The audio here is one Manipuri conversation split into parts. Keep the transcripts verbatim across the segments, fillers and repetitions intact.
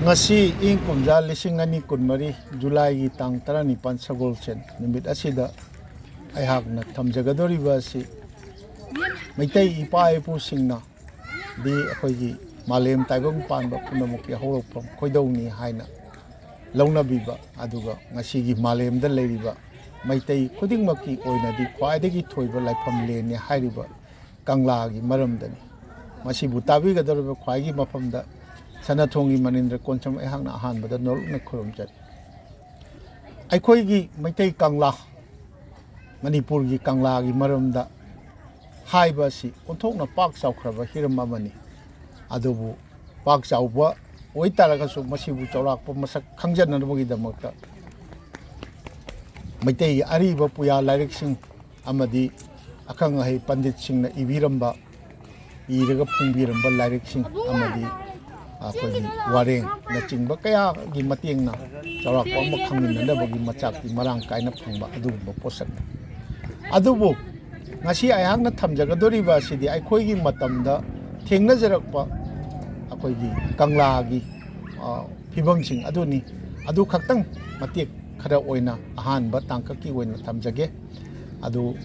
ꯉꯁꯤ ꯏꯪ ꯀꯨꯝꯖꯥ ꯂꯤꯁꯤꯡ ꯑꯅꯤ ꯀꯨꯟꯃꯔꯤ ꯖꯨꯂꯥꯏꯒꯤ ꯇꯥꯡ ꯇꯔꯥꯅꯤꯄꯥꯟ ꯁꯒꯣꯜꯁꯦꯟ ꯅꯨꯃꯤꯠ ꯑꯁꯤꯗ ꯑꯩꯍꯥꯛꯅ ꯊꯝꯖꯒꯗꯧꯔꯤꯕ ꯑꯁꯤ ꯃꯩꯇꯩ ꯏꯄꯥ ꯏꯄꯨꯁꯤꯡꯅ ꯗꯤ ꯑꯩꯈꯣꯏꯒꯤ ꯃꯥꯂꯦꯝ ꯇꯥꯏꯕꯪ ꯄꯥꯟꯕ ꯄꯨꯝꯅꯃꯛꯀꯤ ꯍꯧꯔꯛꯐꯝ ꯈꯣꯏꯗꯧꯅꯤ ꯍꯥꯏꯅ ꯂꯧꯅꯕꯤꯕ, ꯑꯗꯨꯒ ꯉꯁꯤꯒꯤ ꯃꯥꯂꯦꯝꯗ ꯂꯩꯔꯤꯕ ꯃꯩꯇꯩ ꯈꯨꯗꯤꯡꯃꯛꯀꯤ ꯑꯣꯏꯅꯗꯤ ꯈ꯭ꯋꯥꯏꯗꯒꯤ ꯊꯣꯏꯕ ꯂꯥꯏꯐꯝ ꯂꯦꯟꯅꯤ ꯍꯥꯏꯔꯤꯕ ꯀꯪꯂꯥꯒꯤ ꯃꯔꯝꯗꯅꯤ꯫ ꯃꯁꯤꯕꯨ ꯇꯥꯕꯤꯒꯗꯧꯔꯤꯕ ꯈ꯭ꯋꯥꯏꯒꯤ ꯃꯐꯝꯗ ꯁꯅꯥꯊꯣꯡꯒꯤ ꯃꯅꯤꯟꯗ꯭ꯔ ꯀꯣꯟꯁꯝ ꯑꯩꯍꯥꯛꯅ ꯑꯍꯥꯟꯕꯗ ꯅꯣꯂꯨꯛꯅ ꯈꯨꯔꯨꯝꯖꯔꯤ꯫ ꯑꯩꯈꯣꯏꯒꯤ ꯃꯩꯇꯩ ꯀꯪꯂꯥ, ꯃꯅꯤꯄꯨꯔꯒꯤ ꯀꯪꯂꯥꯒꯤ ꯃꯔꯝꯗ ꯍꯥꯏꯕ ꯑꯁꯤ ꯑꯣꯟꯊꯣꯛꯅ ꯄꯥꯛ ꯆꯥꯎꯈ꯭ꯔꯕ ꯍꯤꯔꯝ ꯑꯃꯅꯤ꯫ ꯑꯗꯨꯕꯨ ꯄꯥꯛ ꯆꯥꯎꯕ ꯑꯣꯏꯇꯥꯔꯒꯁꯨ ꯃꯁꯤꯕꯨ ꯆꯥꯎꯔꯥꯛꯄ ꯃꯁꯛ ꯈꯪꯖꯅꯅꯕꯒꯤꯗꯃꯛꯇ ꯃꯩꯇꯩꯒꯤ ꯑꯔꯤꯕ ꯄꯨꯌꯥ ꯂꯥꯏꯔꯤꯛꯁꯤꯡ ꯑꯃꯗꯤ ꯑꯈꯪ ꯑꯍꯩ ꯄꯟꯗꯤꯠꯁꯤꯡꯅ ꯏꯕꯤꯔꯝꯕ, ꯏꯔꯒ ꯐꯣꯡꯕꯤꯔꯝꯕ ꯂꯥꯏꯔꯤꯛꯁꯤꯡ ꯑꯃꯗꯤ ꯑꯩꯈꯣꯏꯒꯤ ꯋꯥꯔꯦꯡꯅꯆꯤꯡꯕ ꯀꯌꯥꯒꯤ ꯃꯇꯦꯡꯅ ꯆꯥꯎꯔꯥꯛꯄ ꯑꯃ ꯈꯪꯃꯤꯟꯅꯅꯕꯒꯤ ꯃꯆꯥꯛꯇꯤ ꯃꯔꯥꯡ ꯀꯥꯏꯅ ꯐꯪꯕ ꯑꯗꯨꯒꯨꯝꯕ ꯄꯣꯠꯁꯛꯅꯤ꯫ ꯑꯗꯨꯕꯨ ꯉꯁꯤ ꯑꯩꯍꯥꯛꯅ ꯊꯝꯖꯒꯗꯧꯔꯤꯕ ꯑꯁꯤꯗꯤ ꯑꯩꯈꯣꯏꯒꯤ ꯃꯇꯝꯗ ꯊꯦꯡꯅꯖꯔꯛꯄ ꯑꯩꯈꯣꯏꯒꯤ ꯀꯪꯂꯥꯒꯤ, ꯑ, ꯐꯤꯕꯝꯁꯤꯡ ꯑꯗꯨꯅꯤ꯫ ꯑꯗꯨ ꯈꯛꯇꯪ ꯃꯇꯦꯛ ꯈꯔ ꯑꯣꯏꯅ ꯑꯍꯥꯟꯕ ꯇꯥꯡꯀꯛꯀꯤ ꯑꯣꯏꯅ ꯊꯝꯖꯒꯦ꯫ ꯑꯗꯨ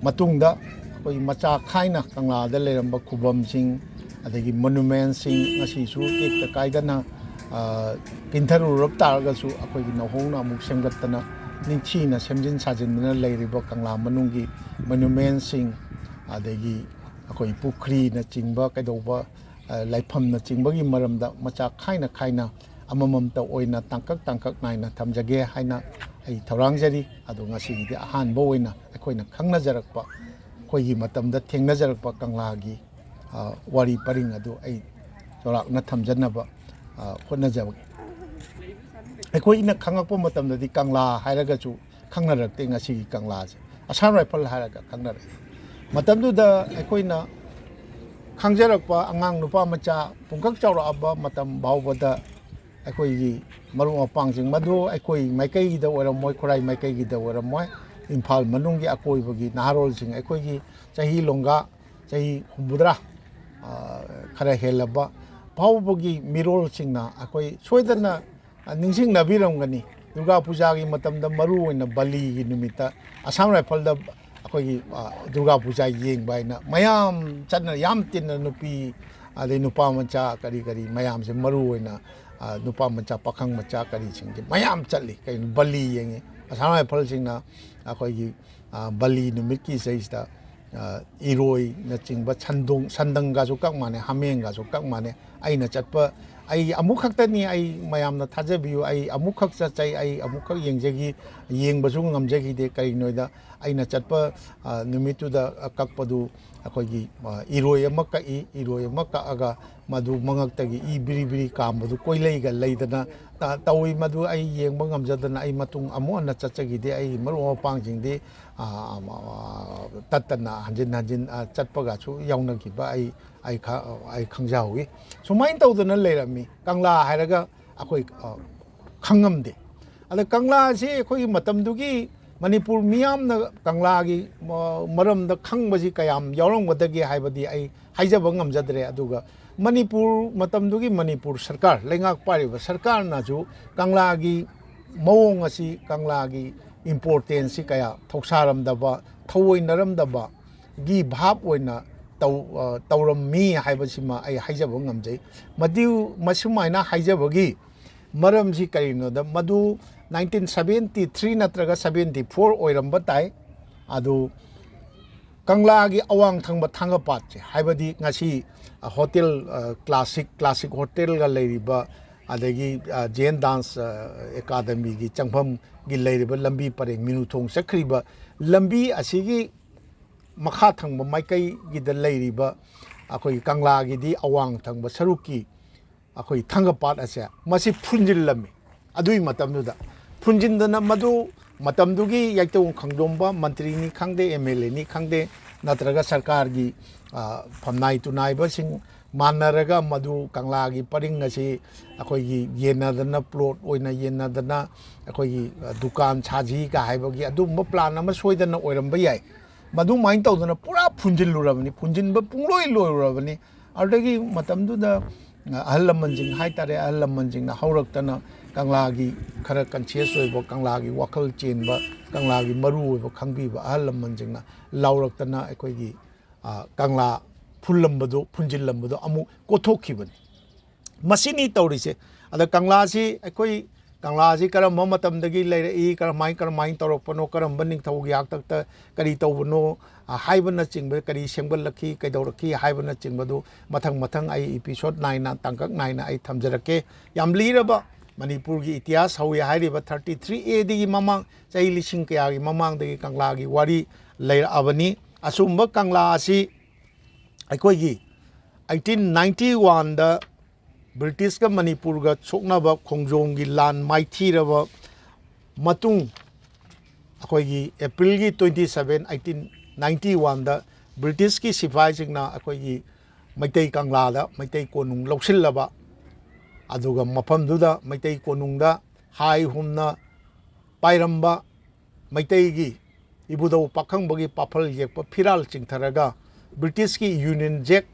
ꯃꯇꯨꯡꯗ ꯑꯩꯈꯣꯏ ꯃꯆꯥ ꯈꯥꯏꯅ ꯀꯪꯂꯥꯗ ꯂꯩꯔꯝꯕ ꯈꯨꯕꯝꯁꯤꯡ, ꯑꯗꯒꯤ ꯃꯣꯅꯨꯃꯦꯟꯁꯤꯡ ꯉꯁꯤꯁꯨ ꯇꯦꯛꯇ ꯀꯥꯏꯗꯅ, ꯑ, ꯀꯤꯟꯊꯔꯨꯔꯕ ꯇꯥꯔꯒꯁꯨ ꯑꯩꯈꯣꯏꯒꯤ ꯅꯧꯍꯧꯅ ꯑꯃꯨꯛ ꯁꯦꯝꯒꯠꯇꯅ ꯅꯤꯡꯊꯤꯅ ꯁꯦꯝꯖꯤꯟ ꯁꯥꯖꯤꯟꯗꯨꯅ ꯂꯩꯔꯤꯕ ꯀꯪꯂꯥ ꯃꯅꯨꯡꯒꯤ ꯃꯣꯅꯨꯃꯦꯟꯁꯤꯡ, ꯑꯗꯒꯤ ꯑꯩꯈꯣꯏ ꯄꯨꯈ꯭ꯔꯤꯅꯆꯤꯡꯕ ꯀꯩꯗꯧꯕ, ꯑ, ꯂꯥꯏꯐꯝꯅꯆꯤꯡꯕꯒꯤ ꯃꯔꯝꯗ ꯃꯆꯥ ꯈꯥꯏꯅ ꯈꯥꯏꯅ ꯑꯃꯃꯝꯇ ꯑꯣꯏꯅ ꯇꯥꯡꯀꯛ ꯇꯥꯡꯀꯛ ꯅꯥꯏꯅ ꯊꯝꯖꯒꯦ ꯍꯥꯏꯅ ꯑꯩ ꯊꯧꯔꯥꯡꯖꯔꯤ꯫ ꯑꯗꯣ ꯉꯁꯤꯒꯤꯗꯤ ꯑꯍꯥꯟꯕ ꯑꯣꯏꯅ ꯑꯩꯈꯣꯏꯅ ꯈꯪꯅꯖꯔꯛꯄ, ꯑꯩꯈꯣꯏꯒꯤ ꯃꯇꯝꯗ ꯊꯦꯡꯅꯖꯔꯛꯄ ꯀꯪꯂꯥꯒꯤ, ꯑ, ꯋꯥꯔꯤ ꯄꯔꯤꯡ ꯑꯗꯨ ꯑꯩ ꯆꯥꯎꯔꯥꯛꯅ ꯊꯝꯖꯅꯕ, ꯑ, ꯍꯣꯠꯅꯖꯕꯒꯦ꯫ ꯑꯩꯈꯣꯏꯅ ꯈꯪꯉꯛꯄ ꯃꯇꯝꯗꯗꯤ ꯀꯪꯂꯥ ꯍꯥꯏꯔꯒꯁꯨ ꯈꯪꯅꯔꯛꯇꯦ꯫ ꯉꯁꯤꯒꯤ ꯀꯪꯂꯥꯁꯦ ꯑꯁꯥꯝ ꯔꯥꯏꯐꯜ ꯍꯥꯏꯔꯒ ꯈꯪꯅꯔꯛꯏ꯫ ꯃꯇꯝꯗꯨꯗ ꯑꯩꯈꯣꯏꯅ ꯈꯪꯖꯔꯛꯄ ꯑꯉꯥꯡ ꯅꯨꯄꯥ ꯃꯆꯥ ꯄꯨꯡꯀꯛ ꯆꯥꯎꯔꯛꯑꯕ ꯃꯇꯝ ꯐꯥꯎꯕꯗ ꯑꯩꯈꯣꯏꯒꯤ ꯃꯔꯨꯞ ꯃꯄꯥꯡꯁꯤꯡ ꯃꯗꯨ ꯑꯩꯈꯣꯏ ꯃꯥꯏꯀꯩꯒꯤꯗ ꯑꯣꯏꯔꯝꯃꯣꯏ, ꯈꯨꯔꯥꯏ ꯃꯥꯏꯀꯩꯒꯤꯗ ꯑꯣꯏꯔꯝꯃꯣꯏ, ꯏꯝꯐꯥꯜ ꯃꯅꯨꯡꯒꯤ ꯑꯀꯣꯏꯕꯒꯤ ꯅꯍꯥꯔꯣꯜꯁꯤꯡ, ꯑꯩꯈꯣꯏꯒꯤ ꯆꯍꯤ ꯂꯣꯡꯒꯥ, ꯆꯍꯤ ꯍꯨꯝꯐꯨꯇꯔꯥ, ꯑ, ꯈꯔ ꯍꯦꯜꯂꯕ ꯐꯥꯎꯕꯒꯤ ꯃꯤꯔꯣꯜꯁꯤꯡꯅ ꯑꯩꯈꯣꯏ ꯁꯣꯏꯗꯅ ꯅꯤꯡꯁꯤꯡꯅꯕꯤꯔꯝꯒꯅꯤ꯫ ꯗꯨꯔꯒꯥ ꯄꯨꯖꯥꯒꯤ ꯃꯇꯝꯗ ꯃꯔꯨ ꯑꯣꯏꯅ ꯕꯂꯤꯒꯤ ꯅꯨꯃꯤꯠꯇ ꯑꯁꯥꯝ ꯔꯥꯏꯐꯜꯗ ꯑꯩꯈꯣꯏꯒꯤ ꯗꯨꯔꯒꯥ ꯄꯨꯖꯥ ꯌꯦꯡꯕ ꯍꯥꯏꯅ ꯃꯌꯥꯝ ꯆꯠꯅ, ꯌꯥꯝ ꯇꯤꯟꯅ, ꯅꯨꯄꯤ ꯑꯗꯩ ꯅꯨꯄꯥ ꯃꯆꯥ ꯀꯔꯤ ꯀꯔꯤ ꯃꯌꯥꯝꯁꯦ, ꯃꯔꯨ ꯑꯣꯏꯅ ꯅꯨꯄꯥ ꯃꯆꯥ, ꯄꯥꯈꯪ ꯃꯆꯥ ꯀꯔꯤꯁꯤꯡꯁꯦ ꯃꯌꯥꯝ ꯆꯠꯂꯤ꯫ ꯀꯩꯅꯣ, ꯕꯂꯤ ꯌꯦꯡꯉꯤ꯫ ꯑꯁꯥꯝ ꯔꯥꯏꯐꯜꯁꯤꯡꯅ ꯑꯩꯈꯣꯏꯒꯤ ꯕꯂꯤ ꯅꯨꯃꯤꯠꯀꯤ ꯏꯁꯩꯁꯤꯗ ꯏꯔꯣꯏꯅꯆꯤꯡꯕ, ꯁꯟꯗꯣꯡ, ꯁꯟꯗꯪꯒꯁꯨ ꯀꯛ ꯃꯥꯟꯅꯩ, ꯍꯥꯃꯦꯡꯒꯁꯨ ꯀꯛ ꯃꯥꯟꯅꯩ꯫ ꯑꯩꯅ ꯆꯠꯄ, ꯑꯩ ꯑꯃꯨꯛ ꯈꯛꯇꯅꯤ, ꯑꯩ ꯃꯌꯥꯝꯅ ꯊꯥꯖꯕꯤꯌꯨ, ꯑꯩ ꯑꯃꯨꯛꯈꯛ ꯆꯠꯆꯩ, ꯑꯩ ꯑꯃꯨꯛꯈꯛ ꯌꯦꯡꯖꯈꯤ, ꯌꯦꯡꯕꯁꯨ ꯉꯝꯖꯈꯤꯗꯦ꯫ ꯀꯔꯤꯒꯤꯅꯣꯗ ꯑꯩꯅ ꯆꯠꯄ ꯅꯨꯃꯤꯠꯇꯨꯗ ꯀꯛꯄꯗꯨ ꯑꯩꯈꯣꯏꯒꯤ ꯏꯔꯣꯏ ꯑꯃ ꯀꯛꯏ꯫ ꯏꯔꯣꯏ ꯑꯃ ꯀꯛꯑꯒ ꯃꯗꯨ ꯃꯉꯛꯇꯒꯤ ꯏ ꯕꯤꯔꯤ ꯕꯤꯔꯤ ꯀꯥꯝꯕꯗꯨ ꯀꯣꯏꯂꯩꯒ ꯂꯩꯗꯅ ꯇꯧꯏ꯫ ꯃꯗꯨ ꯑꯩ ꯌꯦꯡꯕ ꯉꯝꯖꯗꯅ ꯑꯩ ꯃꯇꯨꯡ ꯑꯃꯨꯛ ꯍꯟꯅ ꯆꯠꯆꯈꯤꯗꯦ꯫ ꯑꯩꯒꯤ ꯃꯔꯨꯞ ꯃꯄꯥꯡꯁꯤꯡꯗꯤ ꯇꯠꯇꯅ ꯍꯟꯖꯤꯟ ꯍꯟꯖꯤꯟ ꯆꯠꯄꯒꯁꯨ ꯌꯥꯎꯅꯈꯤꯕ ꯑꯩ, ꯑꯩ, ꯑꯩ ꯈꯪꯖꯍꯧꯏ꯫ ꯁꯨꯃꯥꯏꯅ ꯇꯧꯗꯅ ꯂꯩꯔꯝꯃꯤ꯫ ꯀꯪꯂꯥ ꯍꯥꯏꯔꯒ ꯑꯩꯈꯣꯏ ꯈꯪꯉꯝꯗꯦ꯫ ꯑꯗ ꯀꯪꯂꯥꯁꯤ ꯑꯩꯈꯣꯏꯒꯤ ꯃꯇꯝꯗꯨꯒꯤ ꯃꯅꯤꯄꯨꯔ ꯃꯤꯌꯥꯝꯅ ꯀꯪꯂꯥꯒꯤ ꯃꯔꯝꯗ ꯈꯪꯕꯁꯤ ꯀꯌꯥꯝ ꯌꯥꯎꯔꯝꯒꯗꯒꯦ ꯍꯥꯏꯕꯗꯤ ꯑꯩ ꯍꯥꯏꯖꯕ ꯉꯝꯖꯗ꯭ꯔꯦ꯫ ꯑꯗꯨꯒ ꯃꯅꯤꯄꯨꯔ, ꯃꯇꯝꯗꯨꯒꯤ ꯃꯅꯤꯄꯨꯔ ꯁꯔꯀꯥꯔ, ꯂꯩꯉꯥꯛ ꯄꯥꯏꯔꯤꯕ ꯁꯔꯀꯥꯔꯅꯁꯨ ꯀꯪꯂꯥꯒꯤ ꯃꯑꯣꯡ ꯑꯁꯤ, ꯀꯪꯂꯥꯒꯤ importance ꯁꯤ ꯀꯌꯥ ꯊꯧꯁꯥꯔꯝꯗꯕ, ꯊꯧꯑꯣꯏꯅꯔꯝꯗꯕꯒꯤ ꯚꯥꯞ ꯑꯣꯏꯅ ꯇꯧ-, ꯇꯧꯔꯝꯃꯤ ꯍꯥꯏꯕꯁꯤꯃ ꯑꯩ ꯍꯥꯏꯖꯕ ꯉꯝꯖꯩ꯫ ꯃꯗꯨ, ꯃꯁꯨꯃꯥꯏꯅ ꯍꯥꯏꯖꯕꯒꯤ ꯃꯔꯝꯁꯤ ꯀꯔꯤꯅꯣꯗ, ꯃꯗꯨ nineteen seventy three ꯅꯠꯇ꯭ꯔꯒ seventy four ꯑꯣꯏꯔꯝꯕ ꯇꯥꯏ꯫ ꯑꯗꯨ ꯀꯪꯂꯥꯒꯤ ꯑꯋꯥꯡ ꯊꯪꯕ ꯊꯥꯡꯒꯄꯥꯠꯁꯦ, ꯍꯥꯏꯕꯗꯤ ꯉꯁꯤ ꯍꯣꯇꯦꯜ, ꯀ꯭ꯂꯥꯁꯤꯛ, ꯀ꯭ꯂꯥꯁꯤꯛ ꯍꯣꯇꯦꯜꯒ ꯂꯩꯔꯤꯕ, ꯑꯗꯒꯤ ꯖꯦꯟ ꯗꯥꯟꯁ ꯑꯦꯀꯥꯗꯃꯤꯒꯤ ꯆꯪꯐꯝꯒꯤ ꯂꯩꯔꯤꯕ ꯂꯝꯕꯤ ꯄꯔꯦꯡ, ꯃꯤꯅꯨꯊꯣꯡ ꯆꯠꯈ꯭ꯔꯤꯕ ꯂꯝꯕꯤ ꯑꯁꯤꯒꯤ ꯃꯈꯥ ꯊꯪꯕ ꯃꯥꯏꯀꯩꯒꯤꯗ ꯂꯩꯔꯤꯕ ꯑꯩꯈꯣꯏꯒꯤ ꯀꯪꯂꯥꯒꯤꯗꯤ ꯑꯋꯥꯡ ꯊꯪꯕ ꯁꯔꯨꯛꯀꯤ ꯑꯩꯈꯣꯏ ꯊꯥꯡꯒꯄꯥꯠ ꯑꯁꯦ ꯃꯁꯤ ꯐꯨꯟꯖꯤꯜꯂꯝꯃꯤ꯫ ꯑꯗꯨꯒꯤ ꯃꯇꯝꯗꯨꯗ ꯐꯨꯟꯖꯤꯟꯗꯅ ꯃꯗꯨ ꯃꯇꯝꯗꯨꯒꯤ ꯌꯥꯏꯇꯣꯡ ꯈꯪꯗꯣꯝꯕ ꯃꯟꯇ꯭ꯔꯤꯅꯤ ꯈꯪꯗꯦ, ꯑꯦꯝ ꯑꯦꯜ ꯑꯦꯅꯤ ꯈꯪꯗꯦ, ꯅꯠꯇ꯭ꯔꯒ ꯁꯔꯀꯥꯔꯒꯤ ꯐꯝꯅꯥꯏ ꯇꯨꯅꯥꯏꯕꯁꯤꯡ ꯃꯥꯟꯅꯔꯒ ꯃꯗꯨ ꯀꯪꯂꯥꯒꯤ ꯄꯔꯤꯡ ꯑꯁꯤ ꯑꯩꯈꯣꯏꯒꯤ ꯌꯦꯟꯅꯗꯅ, ꯄ꯭ꯂꯣꯠ ꯑꯣꯏꯅ ꯌꯦꯟꯅꯗꯅ, ꯑꯩꯈꯣꯏꯒꯤ ꯗꯨꯀꯥꯟ ꯁꯥꯁꯤꯒ ꯍꯥꯏꯕꯒꯤ ꯑꯗꯨꯒꯨꯝꯕ ꯄ꯭ꯂꯥꯟ ꯑꯃ ꯁꯣꯏꯗꯅ ꯑꯣꯏꯔꯝꯕ ꯌꯥꯏ꯫ ꯃꯗꯨꯃꯥꯏꯅ ꯇꯧꯗꯅ ꯄꯨꯔꯥ ꯐꯨꯟꯖꯤꯜꯂꯨꯔꯕꯅꯤ, ꯐꯨꯟꯖꯤꯟꯕ ꯄꯨꯡꯂꯣꯏ ꯂꯣꯏꯔꯨꯔꯕꯅꯤ꯫ ꯑꯗꯨꯗꯒꯤ ꯃꯇꯝꯗꯨꯗ ꯑꯍꯜ ꯂꯃꯟꯁꯤꯡ ꯍꯥꯏꯇꯥꯔꯦ, ꯑꯍꯜ ꯂꯃꯟꯁꯤꯡꯅ ꯍꯧꯔꯛꯇꯅ ꯀꯪꯂꯥꯒꯤ ꯈꯔ conscious ꯑꯣꯏꯕ, ꯀꯪꯂꯥꯒꯤ ꯋꯥꯈꯜ ꯆꯦꯟꯕ, ꯀꯪꯂꯥꯒꯤ ꯃꯔꯨ ꯑꯣꯏꯕ ꯈꯪꯕꯤꯕ ꯑꯍꯜ ꯂꯃꯟꯁꯤꯡꯅ ꯂꯥꯎꯔꯛꯇꯅ ꯑꯩꯈꯣꯏꯒꯤ, ꯑ, ꯀꯪꯂꯥ ꯐꯨꯜꯂꯝꯕꯗꯣ, ꯐꯨꯟꯖꯤꯜꯂꯝꯕꯗꯣ ꯑꯃꯨꯛ ꯀꯣꯊꯣꯛꯈꯤꯕꯅꯤ꯫ ꯃꯁꯤꯅꯤ ꯇꯧꯔꯤꯁꯦ꯫ ꯑꯗ ꯀꯪꯂꯥꯁꯤ ꯑꯩꯈꯣꯏ, ꯀꯪꯂꯥꯁꯤ ꯀꯔꯝꯕ ꯃꯇꯝꯗꯒꯤ ꯂꯩꯔꯛꯏ, ꯀꯔꯝꯍꯥꯏ, ꯀꯔꯝꯍꯥꯏꯅ ꯇꯧꯔꯛꯄꯅꯣ, ꯀꯔꯝꯕ ꯅꯤꯡꯊꯧꯒꯤ ꯍꯥꯛꯇꯛꯇ ꯀꯔꯤ ꯇꯧꯕꯅꯣ, ꯑ, ꯍꯥꯏꯕꯅꯆꯤꯡꯕ, ꯀꯔꯤ ꯁꯦꯝꯒꯠꯂꯛꯈꯤ, ꯀꯩꯗꯧꯔꯛꯈꯤ ꯍꯥꯏꯕꯅꯆꯤꯡꯕꯗꯨ ꯃꯊꯪ ꯃꯊꯪ ꯑꯩ episode ꯅꯥꯏꯅ, ꯇꯥꯡꯀꯛ ꯅꯥꯏꯅ ꯑꯩ ꯊꯝꯖꯔꯛꯀꯦ꯫ ꯌꯥꯝ ꯂꯤꯔꯕ ꯃꯅꯤꯄꯨꯔꯒꯤ ꯏꯇꯤꯍꯥꯁ ꯍꯧꯏ ꯍꯥꯏꯔꯤꯕ thirty three A Dꯒꯤ ꯃꯃꯥꯡ, ꯆꯍꯤ ꯂꯤꯁꯤꯡ ꯀꯌꯥꯒꯤ ꯃꯃꯥꯡꯗꯒꯤ ꯀꯪꯂꯥꯒꯤ ꯋꯥꯔꯤ ꯂꯩꯔꯛꯑꯕꯅꯤ꯫ ꯑꯁꯨꯝꯕ ꯀꯪꯂꯥ ꯑꯁꯤ ꯑꯩꯈꯣꯏꯒꯤ eighteen ninety oneꯗ ꯕ꯭ꯔꯤꯇꯤꯁꯀ ꯃꯅꯤꯄꯨꯔꯒ ꯁꯣꯛꯅꯕ ꯈꯣꯡꯖꯣꯝꯒꯤ ꯂꯥꯟ ꯃꯥꯏꯊꯤꯔꯕ ꯃꯇꯨꯡ, ꯑꯩꯈꯣꯏꯒꯤ Aprilꯒꯤ twenty seven, eighteen ninety oneꯗ ꯕ꯭ꯔꯤꯇꯤꯁꯀꯤ ꯁꯤꯐꯥꯏꯁꯤꯡꯅ ꯑꯩꯈꯣꯏꯒꯤ ꯃꯩꯇꯩ ꯀꯪꯂꯥꯗ ꯃꯩꯇꯩ ꯀꯣꯅꯨꯡ ꯂꯧꯁꯤꯜꯂꯕ, ꯑꯗꯨꯒ ꯃꯐꯝꯗꯨꯗ ꯃꯩꯇꯩ ꯀꯣꯅꯨꯡꯗ ꯍꯥꯏ ꯍꯨꯝꯅ ꯄꯥꯏꯔꯝꯕ ꯃꯩꯇꯩꯒꯤ ꯏꯕꯨꯙꯧ ꯄꯥꯈꯪꯕꯒꯤ ꯄꯥꯐꯜ ꯌꯦꯛꯄ ꯐꯤꯔꯥꯜ ꯆꯤꯡꯊꯔꯒ ꯕ꯭ꯔꯤꯇꯤꯁꯀꯤ Union Jack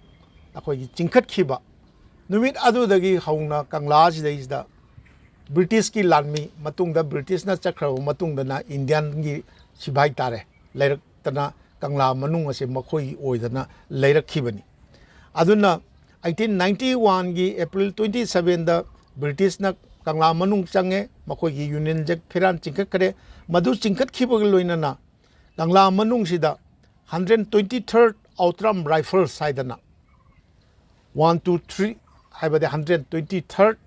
ꯑꯩꯈꯣꯏꯒꯤ ꯆꯤꯡꯈꯠꯈꯤꯕ ꯅꯨꯃꯤꯠ ꯑꯗꯨꯗꯒꯤ ꯍꯧꯅ ꯀꯪꯂꯥꯁꯤꯗꯩꯁꯤꯗ ꯕ꯭ꯔꯤꯇꯤꯁꯀꯤ ꯂꯥꯟꯃꯤ, ꯃꯇꯨꯡꯗ ꯕ꯭ꯔꯤꯇꯤꯁꯅ ꯆꯠꯈ꯭ꯔꯕ ꯃꯇꯨꯡꯗꯅ ꯏꯟꯗꯤꯌꯥꯟꯒꯤ ꯁꯤꯐꯥꯏ ꯇꯥꯔꯦ, ꯂꯩꯔꯛꯇꯅ ꯀꯪꯂꯥ ꯃꯅꯨꯡ ꯑꯁꯦ ꯃꯈꯣꯏꯒꯤ ꯑꯣꯏꯗꯅ ꯂꯩꯔꯛꯈꯤꯕꯅꯤ꯫ ꯑꯗꯨꯅ eighteen ninety oneꯒꯤ April twenty sevenꯗ ꯕ꯭ꯔꯤꯇꯤꯁꯅ ꯀꯪꯂꯥ ꯃꯅꯨꯡ ꯆꯪꯉꯦ, ꯃꯈꯣꯏꯒꯤ Union Jack ꯐꯤꯔꯥꯜ ꯆꯤꯡꯈꯠꯈ꯭ꯔꯦ꯫ ꯃꯗꯨ ꯆꯤꯡꯈꯠꯈꯤꯕꯒ ꯂꯣꯏꯅꯅ ꯀꯪꯂꯥ ꯃꯅꯨꯡꯁꯤꯗ hundred twenty third Outram Rifles ꯍꯥꯏꯗꯅ, one two three ꯍꯥꯏꯕꯗꯤ hundred twenty third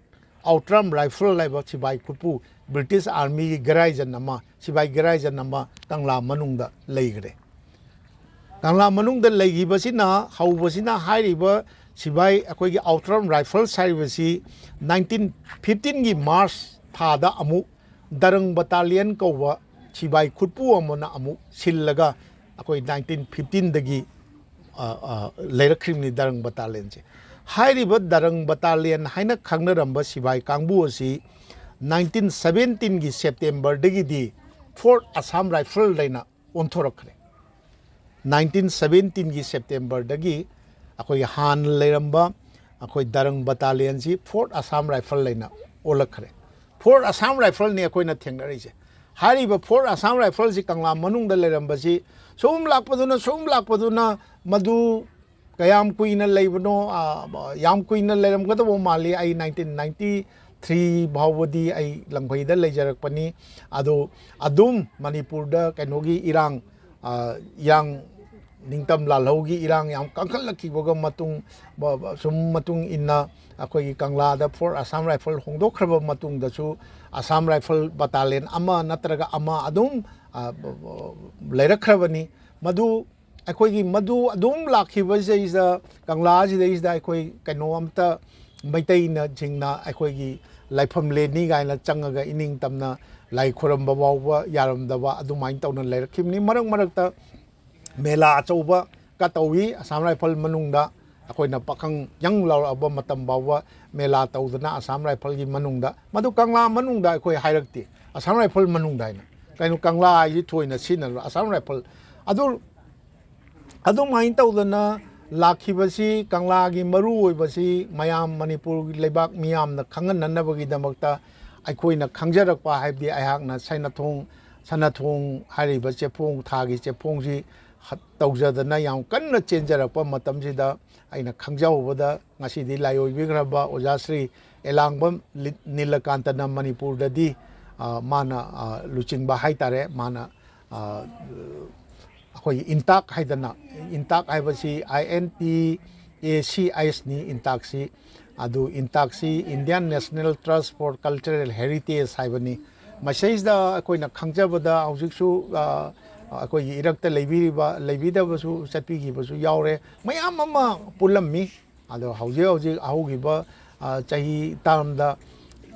Outram Rifle ꯍꯥꯏꯕ ꯁꯤꯐꯥꯏ ꯈꯨꯠꯄꯨ, ꯕ꯭ꯔꯤꯇꯤꯁ ꯑꯥꯔꯃꯤꯒꯤ garrison ꯑꯃ, ꯁꯤꯐꯥꯏ garrison ꯑꯃ ꯀꯪꯂꯥ ꯃꯅꯨꯡꯗ ꯂꯩꯈ꯭ꯔꯦ꯫ ꯀꯪꯂꯥ ꯃꯅꯨꯡꯗ ꯂꯩꯈꯤꯕꯁꯤꯅ, ꯍꯧꯕꯁꯤꯅ ꯍꯥꯏꯔꯤꯕ ꯁꯤꯐꯥꯏ, ꯑꯩꯈꯣꯏꯒꯤ Outram Rifles ꯍꯥꯏꯔꯤꯕꯁꯤ nineteen fifteenꯒꯤ March ꯊꯥꯗ ꯑꯃꯨꯛ ꯗꯔꯪ Battalion ꯀꯧꯕ ꯁꯤꯐꯥꯏ ꯈꯨꯠꯄꯨ ꯑꯃꯅ ꯑꯃꯨꯛ ꯁꯤꯜꯂꯒ ꯑꯩꯈꯣꯏ nineteen fifteenꯗꯒꯤ, ꯑ, ꯑ, ꯂꯩꯔꯛꯈ꯭ꯔꯤꯕꯅꯤ ꯗꯔꯪ Battalionꯁꯦ꯫ ꯍꯥꯏꯔꯤꯕ ꯗꯔꯪ Battalion ꯍꯥꯏꯅ ꯈꯪꯅꯔꯝꯕ ꯁꯤꯐꯥꯏ ꯀꯥꯡꯕꯨ ꯑꯁꯤ nineteen seventeenꯒꯤ Septemberꯗꯒꯤꯗꯤ Fourth Assam Rifle ꯍꯥꯏꯅ ꯑꯣꯟꯊꯣꯔꯛꯈ꯭ꯔꯦ꯫ Nineteen seventeenꯒꯤ Septemberꯗꯒꯤ ꯑꯩꯈꯣꯏꯒꯤ ꯍꯥꯟꯅ ꯂꯩꯔꯝꯕ ꯑꯩꯈꯣꯏ ꯗꯔꯪ ꯕꯇꯥꯂꯤꯌꯟꯁꯤ Fourth Assam Rifle ꯍꯥꯏꯅ ꯑꯣꯜꯂꯛꯈ꯭ꯔꯦ꯫ Fourth Assam Rifleꯅꯤ ꯑꯩꯈꯣꯏꯅ ꯊꯦꯡꯅꯔꯛꯏꯁꯦ꯫ ꯍꯥꯏꯔꯤꯕ Fourth Assam Rifleꯁꯤ ꯀꯪꯂꯥ ꯃꯅꯨꯡꯗ ꯂꯩꯔꯝꯕꯁꯤ ꯁꯨꯝ ꯂꯥꯛꯄꯗꯨꯅ, ꯁꯨꯝ ꯂꯥꯛꯄꯗꯨꯅ, ꯃꯗꯨ ꯀꯌꯥꯝ ꯀꯨꯏꯅ ꯂꯩꯕꯅꯣ, ꯑ, ꯌꯥꯝ ꯀꯨꯏꯅ ꯂꯩꯔꯝꯒꯗꯕ ꯃꯥꯜꯂꯤ꯫ ꯑꯩ nineteen ninety three ꯐꯥꯎꯕꯗꯤ ꯑꯩ ꯂꯝꯈꯩꯗ ꯂꯩꯖꯔꯛꯄꯅꯤ꯫ ꯑꯗꯣ ꯑꯗꯨꯝ ꯃꯅꯤꯄꯨꯔꯗ ꯀꯩꯅꯣꯒꯤ ꯏꯔꯥꯡ, ꯑ, ꯏꯔꯥꯡ, ꯅꯤꯡꯇꯝ ꯂꯥꯜꯍꯧꯒꯤ ꯏꯔꯥꯡ ꯌꯥꯝ ꯀꯟꯈꯠꯂꯛꯈꯤꯕꯒ ꯃꯇꯨꯡ, ꯕ-, ꯕ-, ꯁꯨꯝ ꯃꯇꯨꯡ ꯏꯟꯅ ꯑꯩꯈꯣꯏꯒꯤ ꯀꯪꯂꯥꯗ Fourth Assam Rifle ꯍꯣꯡꯗꯣꯛꯈ꯭ꯔꯕ ꯃꯇꯨꯡꯗꯁꯨ Assam Rifle battalion ꯑꯃ ꯅꯠꯇ꯭ꯔꯒ ꯑꯃ ꯑꯗꯨꯝ, ꯑ, ꯕ-, ꯕ-, ꯂꯩꯔꯛꯈ꯭ꯔꯕꯅꯤ꯫ ꯃꯗꯨ ꯑꯩꯈꯣꯏꯒꯤ ꯃꯗꯨ ꯑꯗꯨꯝ ꯂꯥꯛꯈꯤꯕꯁꯤꯗꯩꯁꯤꯗ, ꯀꯪꯂꯥꯁꯤꯗꯩꯁꯤꯗ ꯑꯩꯈꯣꯏ ꯀꯩꯅꯣ ꯑꯝꯇ, ꯃꯩꯇꯩꯅ ꯆꯤꯡꯅ ꯑꯩꯈꯣꯏꯒꯤ ꯂꯥꯏꯐꯝ ꯂꯦꯟꯅꯤ ꯀꯥꯏꯅ ꯆꯪꯉꯒ ꯏꯅꯤꯡ ꯇꯝꯅ ꯂꯥꯏ ꯈꯨꯔꯝꯕ ꯐꯥꯎꯕ ꯌꯥꯔꯝꯗꯕ ꯑꯗꯨꯃꯥꯏꯅ ꯇꯧꯅ ꯂꯩꯔꯛꯈꯤꯕꯅꯤ꯫ ꯃꯔꯛ ꯃꯔꯛꯇ ꯃꯦꯂꯥ ꯑꯆꯧꯕ ꯀ ꯇꯧꯏ Assam Rifle ꯃꯅꯨꯡꯗ꯫ ꯑꯩꯈꯣꯏꯅ ꯄꯥꯈꯪ ꯌꯪ ꯂꯥꯎꯔꯛꯑꯕ ꯃꯇꯝ ꯐꯥꯎꯕ ꯃꯦꯂꯥ ꯇꯧꯗꯅ Assam Rifleꯒꯤ ꯃꯅꯨꯡꯗ, ꯃꯗꯨ ꯀꯪꯂꯥ ꯃꯅꯨꯡꯗ ꯑꯩꯈꯣꯏ ꯍꯥꯏꯔꯛꯇꯦ꯫ Assam Rifle ꯃꯅꯨꯡꯗ ꯍꯥꯏꯅ꯫ ꯀꯩꯅꯣ, ꯀꯪꯂꯥ ꯍꯥꯏꯁꯤ ꯊꯣꯏꯅ ꯁꯤꯖꯤꯟꯅꯔꯣꯏ꯫ Assam Rifle ꯑꯗꯨ, ꯑꯗꯨꯃꯥꯏꯅ ꯇꯧꯗꯅ ꯂꯥꯛꯈꯤꯕꯁꯤ, ꯀꯪꯂꯥꯒꯤ ꯃꯔꯨ ꯑꯣꯏꯕꯁꯤ ꯃꯌꯥꯝ, ꯃꯅꯤꯄꯨꯔꯒꯤ ꯂꯩꯕꯥꯛ ꯃꯤꯌꯥꯝꯅ ꯈꯪꯍꯟꯅꯅꯕꯒꯤꯗꯃꯛꯇ ꯑꯩꯈꯣꯏꯅ ꯈꯪꯖꯔꯛꯄ ꯍꯥꯏꯕꯗꯤ ꯑꯩꯍꯥꯛꯅ ꯁꯅꯥꯊꯣꯡ, ꯁꯅꯥꯊꯣꯡ ꯍꯥꯏꯔꯤꯕ ꯆꯦꯐꯣꯡ, ꯊꯥꯒꯤ ꯆꯦꯐꯣꯡꯁꯤ ꯍ-, ꯇꯧꯖꯗꯅ ꯌꯥꯝ ꯀꯟꯅ ꯆꯦꯟꯖꯔꯛꯄ ꯃꯇꯝꯁꯤꯗ ꯑꯩꯅ ꯈꯪꯖꯍꯧꯕꯗ ꯉꯁꯤꯗꯤ ꯂꯥꯏꯑꯣꯏꯕꯤꯈ꯭ꯔꯕ ꯑꯣꯖꯥ ꯁ꯭ꯔꯤ ꯑꯦꯂꯥꯡꯕꯝ ꯂꯤ-, ꯅꯤꯂꯀꯥꯟꯇꯅ ꯃꯅꯤꯄꯨꯔꯗꯗꯤ, ꯑ, ꯃꯥꯅ, ꯑ, ꯂꯨꯆꯤꯡꯕ ꯍꯥꯏꯇꯥꯔꯦ, ꯃꯥꯅ, ꯑ, ꯑꯩꯈꯣꯏꯒꯤ ꯏꯟꯇꯥꯛ ꯍꯥꯏꯗꯅ, ꯏꯟꯇꯥꯛ ꯍꯥꯏꯕꯁꯤ I N T A C ꯅꯤ ꯏꯟꯇꯥꯛꯁꯤ꯫ ꯑꯗꯨ ꯏꯟꯇꯥꯛꯁꯤ Indian National Trust for Cultural Heritage ꯍꯥꯏꯕꯅꯤ꯫ ꯃꯁꯤꯗꯩꯁꯤꯗ ꯑꯩꯈꯣꯏꯅ ꯈꯪꯖꯕꯗ ꯍꯧꯖꯤꯛꯁꯨ, ꯑ, ꯑꯩꯈꯣꯏꯒꯤ ꯏꯔꯛꯇ ꯂꯩꯕꯤꯔꯤꯕ, ꯂꯩꯕꯤꯗꯕꯁꯨ ꯆꯠꯄꯤꯈꯤꯕꯁꯨ ꯌꯥꯎꯔꯦ, ꯃꯌꯥꯝ ꯑꯃ ꯄꯨꯜꯂꯝꯃꯤ꯫ ꯑꯗꯣ ꯍꯧꯖꯤꯛ ꯍꯧꯖꯤꯛ ꯍꯧꯈꯤꯕ, ꯑ, ꯆꯍꯤ ꯇꯔꯥꯝꯗ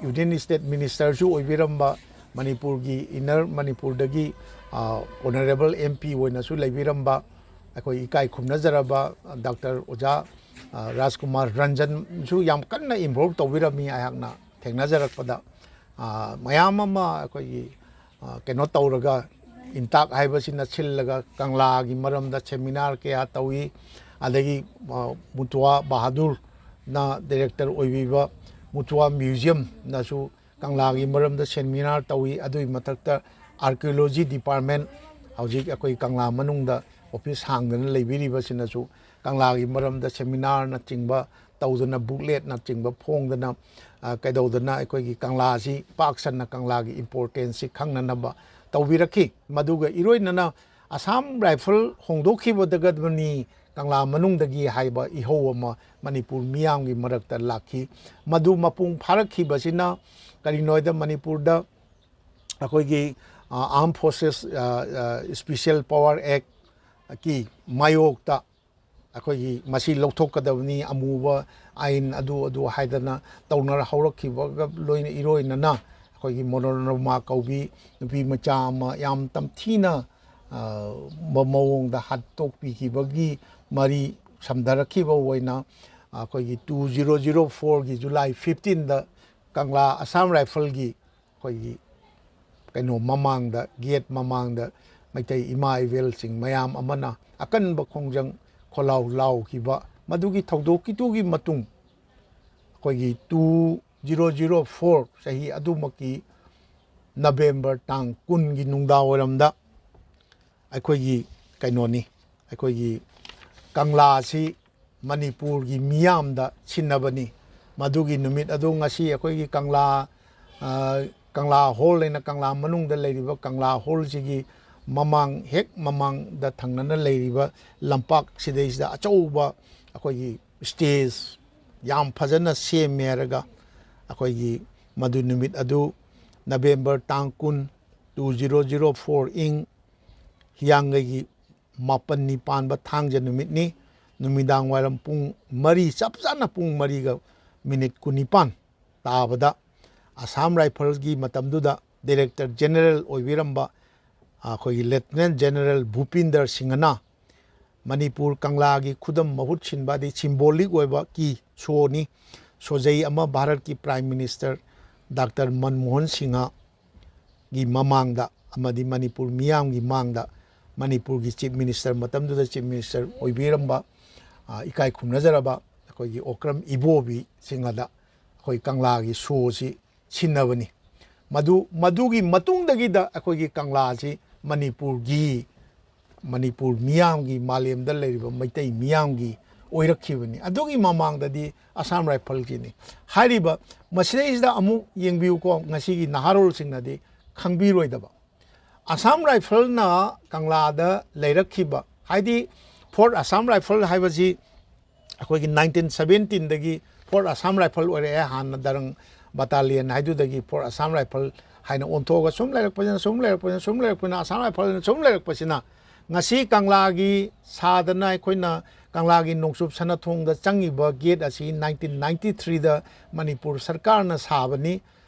Union State Ministerꯁꯨ ꯑꯣꯏꯕꯤꯔꯝꯕ, ꯃꯅꯤꯄꯨꯔꯒꯤ, ꯏꯟꯅꯔ ꯃꯅꯤꯄꯨꯔꯗꯒꯤ, ꯑ, Honourable M P ꯑꯣꯏꯅꯁꯨ ꯂꯩꯕꯤꯔꯝꯕ ꯑꯩꯈꯣꯏ ꯏꯀꯥꯏ ꯈꯨꯝꯅꯖꯔꯕ ꯗꯥꯛꯇꯔ ꯑꯣꯖꯥ, ꯑ, ꯔꯥꯖꯀꯨꯃꯥꯔ ꯔꯟꯖꯟꯁꯨ ꯌꯥꯝ ꯀꯟꯅ involve ꯇꯧꯕꯤꯔꯝꯃꯤ ꯑꯩꯍꯥꯛꯅ ꯊꯦꯡꯅꯖꯔꯛꯄꯗ꯫ ꯑ, ꯃꯌꯥꯝ ꯑꯃ ꯑꯩꯈꯣꯏꯒꯤ, ꯑ, ꯀꯩꯅꯣ ꯇꯧꯔꯒ, ꯏꯟꯇꯥꯛ ꯍꯥꯏꯕꯁꯤꯅ ꯁꯤꯜꯂꯒ ꯀꯪꯂꯥꯒꯤ ꯃꯔꯝꯗ seminar ꯀꯌꯥ ꯇꯧꯏ꯫ ꯑꯗꯒꯤ, ꯑ, ꯃꯨꯇꯨꯋꯥ ꯕꯍꯥꯗꯨꯔ, ꯅ ꯗꯥꯏꯔꯦꯛꯇꯔ ꯑꯣꯏꯕꯤꯕ ꯃꯨꯇꯨꯋꯥ ꯃ꯭ꯌꯨꯖꯤꯌꯝꯅꯁꯨ ꯀꯪꯂꯥꯒꯤ ꯃꯔꯝꯗ ꯁꯦꯃꯤꯅꯥꯔ ꯇꯧꯏ꯫ ꯑꯗꯨꯒꯤ ꯃꯊꯛꯇ ꯑꯥꯔꯀꯤꯑꯣꯂꯣꯖꯤ ꯗꯤꯄꯥꯔꯠꯃꯦꯟ, ꯍꯧꯖꯤꯛ ꯑꯩꯈꯣꯏ ꯀꯪꯂꯥ ꯃꯅꯨꯡꯗ ꯑꯣꯐꯤꯁ ꯍꯥꯡꯗꯅ ꯂꯩꯕꯤꯔꯤꯕꯁꯤꯅꯁꯨ ꯀꯪꯂꯥꯒꯤ ꯃꯔꯝꯗ ꯁꯦꯃꯤꯅꯥꯔꯅꯆꯤꯡꯕ ꯇꯧꯗꯅ, ꯕꯨꯛꯂꯦꯠꯅꯆꯤꯡꯕ ꯐꯣꯡꯗꯅ, ꯑ, ꯀꯩꯗꯧꯗꯅ ꯑꯩꯈꯣꯏꯒꯤ ꯀꯪꯂꯥꯁꯤ ꯄꯥꯛ ꯁꯟꯅ ꯀꯪꯂꯥꯒꯤ ꯏꯝꯄꯣꯔꯇꯦꯟꯁꯁꯤ ꯈꯪꯅꯅꯕ ꯇꯧꯕꯤꯔꯛꯈꯤ꯫ ꯃꯗꯨꯒ ꯏꯔꯣꯏꯅꯅ ꯑꯁꯥꯝ ꯔꯥꯏꯐꯜ ꯍꯣꯡꯗꯣꯛꯈꯤꯕꯗꯒꯗꯕꯅꯤ ꯀꯪꯂꯥ ꯃꯅꯨꯡꯗꯒꯤ ꯍꯥꯏꯕ ꯏꯍꯧ ꯑꯃ ꯃꯅꯤꯄꯨꯔ ꯃꯤꯌꯥꯝꯒꯤ ꯃꯔꯛꯇ ꯂꯥꯛꯈꯤ꯫ ꯃꯗꯨ ꯃꯄꯨꯡ ꯐꯥꯔꯛꯈꯤꯕꯁꯤꯅ ꯀꯔꯤꯅꯣ ꯍꯥꯏꯗ ꯃꯅꯤꯄꯨꯔꯗ ꯑꯩꯈꯣꯏꯒꯤ, ꯑ, Armed Forces, ꯑ, ꯑ, Special Power Act ꯀꯤ ꯃꯥꯌꯣꯛꯇ ꯑꯩꯈꯣꯏꯒꯤ ꯃꯁꯤ ꯂꯧꯊꯣꯛꯀꯗꯕꯅꯤ, ꯑꯃꯨꯕ ꯑꯥꯏꯟ ꯑꯗꯨ ꯑꯗꯨ ꯍꯥꯏꯗꯅ ꯇꯧꯅꯔ ꯍꯧꯔꯛꯈꯤꯕꯒ ꯂꯣꯏꯅ ꯏꯔꯣꯏꯅꯅ ꯑꯩꯈꯣꯏꯒꯤ ꯃꯣꯅꯣꯔꯃꯥ ꯀꯧꯕꯤ ꯅꯨꯄꯤ ꯃꯆꯥ ꯑꯃ ꯌꯥꯝ ꯇꯝꯊꯤꯅ, ꯑ, ꯃ-, ꯃꯑꯣꯡꯗ ꯍꯥꯠꯇꯣꯛꯄꯤꯈꯤꯕꯒꯤ ꯃꯔꯤ ꯁꯝꯊꯔꯛꯈꯤꯕ ꯑꯣꯏꯅ ꯑꯩꯈꯣꯏꯒꯤ two zero zero four ꯒꯤ July fifteen ꯗ ꯀꯪꯂꯥ ꯑꯁꯥꯝ ꯔꯥꯏꯐꯜꯒꯤ ꯑꯩꯈꯣꯏꯒꯤ ꯀꯩꯅꯣ ꯃꯃꯥꯡꯗ, ꯒꯦꯠ ꯃꯃꯥꯡꯗ ꯃꯩꯇꯩ ꯏꯃꯥ ꯏꯕꯦꯜꯁꯤꯡ ꯃꯌꯥꯝ ꯑꯃꯅ ꯑꯀꯟꯕ ꯈꯣꯡꯖꯪ ꯈꯣꯜꯂꯥꯎ ꯂꯥꯎꯈꯤꯕ, ꯃꯗꯨꯒꯤ ꯊꯧꯗꯣꯛꯀꯤꯗꯨꯒꯤ ꯃꯇꯨꯡ ꯑꯩꯈꯣꯏꯒꯤ two zero zero four ꯆꯍꯤ ꯑꯗꯨꯃꯛꯀꯤ ꯅꯕꯦꯝꯕꯔ ꯇꯥꯡ ꯀꯨꯟꯒꯤ ꯅꯨꯡꯗꯥꯡ ꯋꯥꯏꯔꯝꯗ ꯑꯩꯈꯣꯏꯒꯤ ꯀꯩꯅꯣꯅꯤ, ꯑꯩꯈꯣꯏꯒꯤ ꯀꯪꯂꯥꯁꯤ ꯃꯅꯤꯄꯨꯔꯒꯤ ꯃꯤꯌꯥꯝꯗ ꯁꯤꯟꯅꯕꯅꯤ꯫ ꯃꯗꯨꯒꯤ ꯅꯨꯃꯤꯠ ꯑꯗꯨ ꯉꯁꯤ ꯑꯩꯈꯣꯏꯒꯤ ꯀꯪꯂꯥ, ꯑ, ꯀꯪꯂꯥ ꯍꯣꯜ ꯍꯥꯏꯅ ꯀꯪꯂꯥ ꯃꯅꯨꯡꯗ ꯂꯩꯔꯤꯕ ꯀꯪꯂꯥ ꯍꯣꯜꯁꯤꯒꯤ ꯃꯃꯥꯡ, ꯍꯦꯛ ꯃꯃꯥꯡꯗ ꯊꯪꯅꯅ ꯂꯩꯔꯤꯕ ꯂꯝꯄꯥꯛ ꯁꯤꯗꯩꯁꯤꯗ ꯑꯆꯧꯕ ꯑꯩꯈꯣꯏꯒꯤ ꯁ꯭ꯇꯦꯖ ꯌꯥꯝ ꯐꯖꯅ ꯁꯦꯝꯃꯦ ꯍꯥꯏꯔꯒ ꯑꯩꯈꯣꯏꯒꯤ ꯃꯗꯨ ꯅꯨꯃꯤꯠ ꯑꯗꯨ ꯅꯕꯦꯝꯕꯔ ꯇꯥꯡ ꯀꯨꯟ, two zero zero four ꯏꯪ ꯍꯤꯌꯥꯡꯒꯩꯒꯤ ꯃꯥꯄꯟꯅꯤ ꯄꯥꯟꯕ ꯊꯥꯡꯖ ꯅꯨꯃꯤꯠꯅꯤ꯫ ꯅꯨꯃꯤꯗꯥꯡ ꯋꯥꯏꯔꯝ ꯄꯨꯡ ꯃꯔꯤ, ꯆꯞ ꯆꯥꯅ ꯄꯨꯡ ꯃꯔꯤꯒ ꯃꯤꯅꯤꯠ ꯀꯨꯟꯅꯤꯄꯥꯟ ꯇꯥꯕꯗ ꯑꯁꯥꯝ ꯔꯥꯏꯐꯜꯒꯤ ꯃꯇꯝꯗꯨꯗ ꯗꯥꯏꯔꯦꯛꯇꯔ ꯖꯦꯅꯔꯦꯜ ꯑꯣꯏꯕꯤꯔꯝꯕ ꯑꯩꯈꯣꯏꯒꯤ ꯂꯦꯐꯇꯤꯅꯦꯟ ꯖꯦꯅꯔꯦꯜ ꯚꯨꯄꯤꯟꯗꯔ ꯁꯤꯡꯍꯅ ꯃꯅꯤꯄꯨꯔ ꯀꯪꯂꯥꯒꯤ ꯈꯨꯗꯝ ꯃꯍꯨꯠ ꯁꯤꯟꯕ, ꯑꯗꯩ ꯁꯤꯝꯕꯣꯂꯤꯛ ꯑꯣꯏꯕ ꯀꯤ ꯁꯣꯅꯤ, ꯁꯣꯖꯩ ꯑꯃ ꯚꯥꯔꯠꯀꯤ ꯄ꯭ꯔꯥꯏꯝ ꯃꯤꯅꯤꯁꯇꯔ ꯗꯥꯛꯇꯔ ꯃꯟꯃꯣꯍꯟ ꯁꯤꯡꯍꯒꯤ ꯃꯃꯥꯡꯗ ꯑꯃꯗꯤ ꯃꯅꯤꯄꯨꯔ ꯃꯤꯌꯥꯝꯒꯤ ꯃꯥꯡꯗ ꯃꯅꯤꯄꯨꯔꯒꯤ ꯆꯤꯐ ꯃꯤꯅꯤꯁꯇꯔ, ꯃꯇꯝꯗꯨꯗ ꯆꯤꯐ ꯃꯤꯅꯤꯁꯇꯔ ꯑꯣꯏꯕꯤꯔꯝꯕ, ꯑ, ꯏꯀꯥꯏ ꯈꯨꯝꯅꯖꯔꯕ ꯑꯩꯈꯣꯏꯒꯤ ꯑꯣꯀ꯭ꯔꯝ ꯏꯕꯣꯕꯤ ꯆꯤꯡꯉꯗ ꯑꯩꯈꯣꯏ ꯀꯪꯂꯥꯒꯤ ꯁꯣꯁꯤ ꯁꯤꯟꯅꯕꯅꯤ꯫ ꯃꯗꯨ, ꯃꯗꯨꯒꯤ ꯃꯇꯨꯡꯗꯒꯤꯗ ꯑꯩꯈꯣꯏꯒꯤ ꯀꯪꯂꯥꯁꯤ ꯃꯅꯤꯄꯨꯔꯒꯤ, ꯃꯅꯤꯄꯨꯔ ꯃꯤꯌꯥꯝꯒꯤ, ꯃꯥꯂꯦꯝꯗ ꯂꯩꯔꯤꯕ ꯃꯩꯇꯩ ꯃꯤꯌꯥꯝꯒꯤ ꯑꯣꯏꯔꯛꯈꯤꯕꯅꯤ꯫ ꯑꯗꯨꯒꯤ ꯃꯃꯥꯡꯗꯗꯤ ꯑꯁꯥꯝ ꯔꯥꯏꯐꯜꯒꯤꯅꯤ꯫ ꯍꯥꯏꯔꯤꯕ, ꯃꯁꯤꯗꯩꯁꯤꯗ ꯑꯃꯨꯛ ꯌꯦꯡꯕꯤꯌꯨꯀꯣ, ꯉꯁꯤꯒꯤ ꯅꯍꯥꯔꯣꯜꯁꯤꯡꯅꯗꯤ ꯈꯪꯕꯤꯔꯣꯏꯗꯕ꯫ ꯑꯁꯥꯝ ꯔꯥꯏꯐꯜꯅ ꯀꯪꯂꯥꯗ ꯂꯩꯔꯛꯈꯤꯕ, ꯍꯥꯏꯗꯤ ꯐꯣꯔꯠ ꯑꯁꯥꯝ ꯔꯥꯏꯐꯜ ꯍꯥꯏꯕꯁꯤ ꯑꯩꯈꯣꯏꯒꯤ ꯅꯥꯏꯟꯇꯤꯟ ꯁꯕꯦꯟꯇꯤꯟꯗꯒꯤ ꯐꯣꯔꯠ ꯑꯁꯥꯝ ꯔꯥꯏꯐꯜ ꯑꯣꯏꯔꯛꯑꯦ꯫ ꯍꯥꯟꯅ ꯗꯔꯪ ꯕꯇꯥꯂꯤꯌꯟ ꯍꯥꯏꯗꯨꯗꯒꯤ ꯐꯣꯔꯠ ꯑꯁꯥꯝ ꯔꯥꯏꯐꯜ ꯍꯥꯏꯅ ꯑꯣꯟꯊꯣꯛꯑꯒ ꯁꯨꯝ ꯂꯩꯔꯛꯄꯁꯤꯅ, ꯁꯨꯝ ꯂꯩꯔꯛꯄꯁꯤꯅ, ꯁꯨꯝ ꯂꯩꯔꯛꯄꯁꯤꯅ, ꯑꯁꯥꯝ ꯔꯥꯏꯐꯜꯅ ꯁꯨꯝ ꯂꯩꯔꯛꯄꯁꯤꯅ ꯉꯁꯤ ꯀꯪꯂꯥꯒꯤ ꯁꯥꯗꯅ, ꯑꯩꯈꯣꯏꯅ ꯀꯪꯂꯥꯒꯤ ꯅꯣꯡꯆꯨꯞ ꯁꯅꯥꯊꯣꯡꯗ ꯆꯪꯉꯤꯕ ꯒꯦꯠ ꯑꯁꯤ ꯅꯥꯏꯟꯇꯤꯟ ꯅꯥꯏꯟꯇꯤ ꯊ꯭ꯔꯤꯗ ꯃꯅꯤꯄꯨꯔ ꯁꯔꯀꯥꯔꯅ ꯁꯥꯕꯅꯤ꯫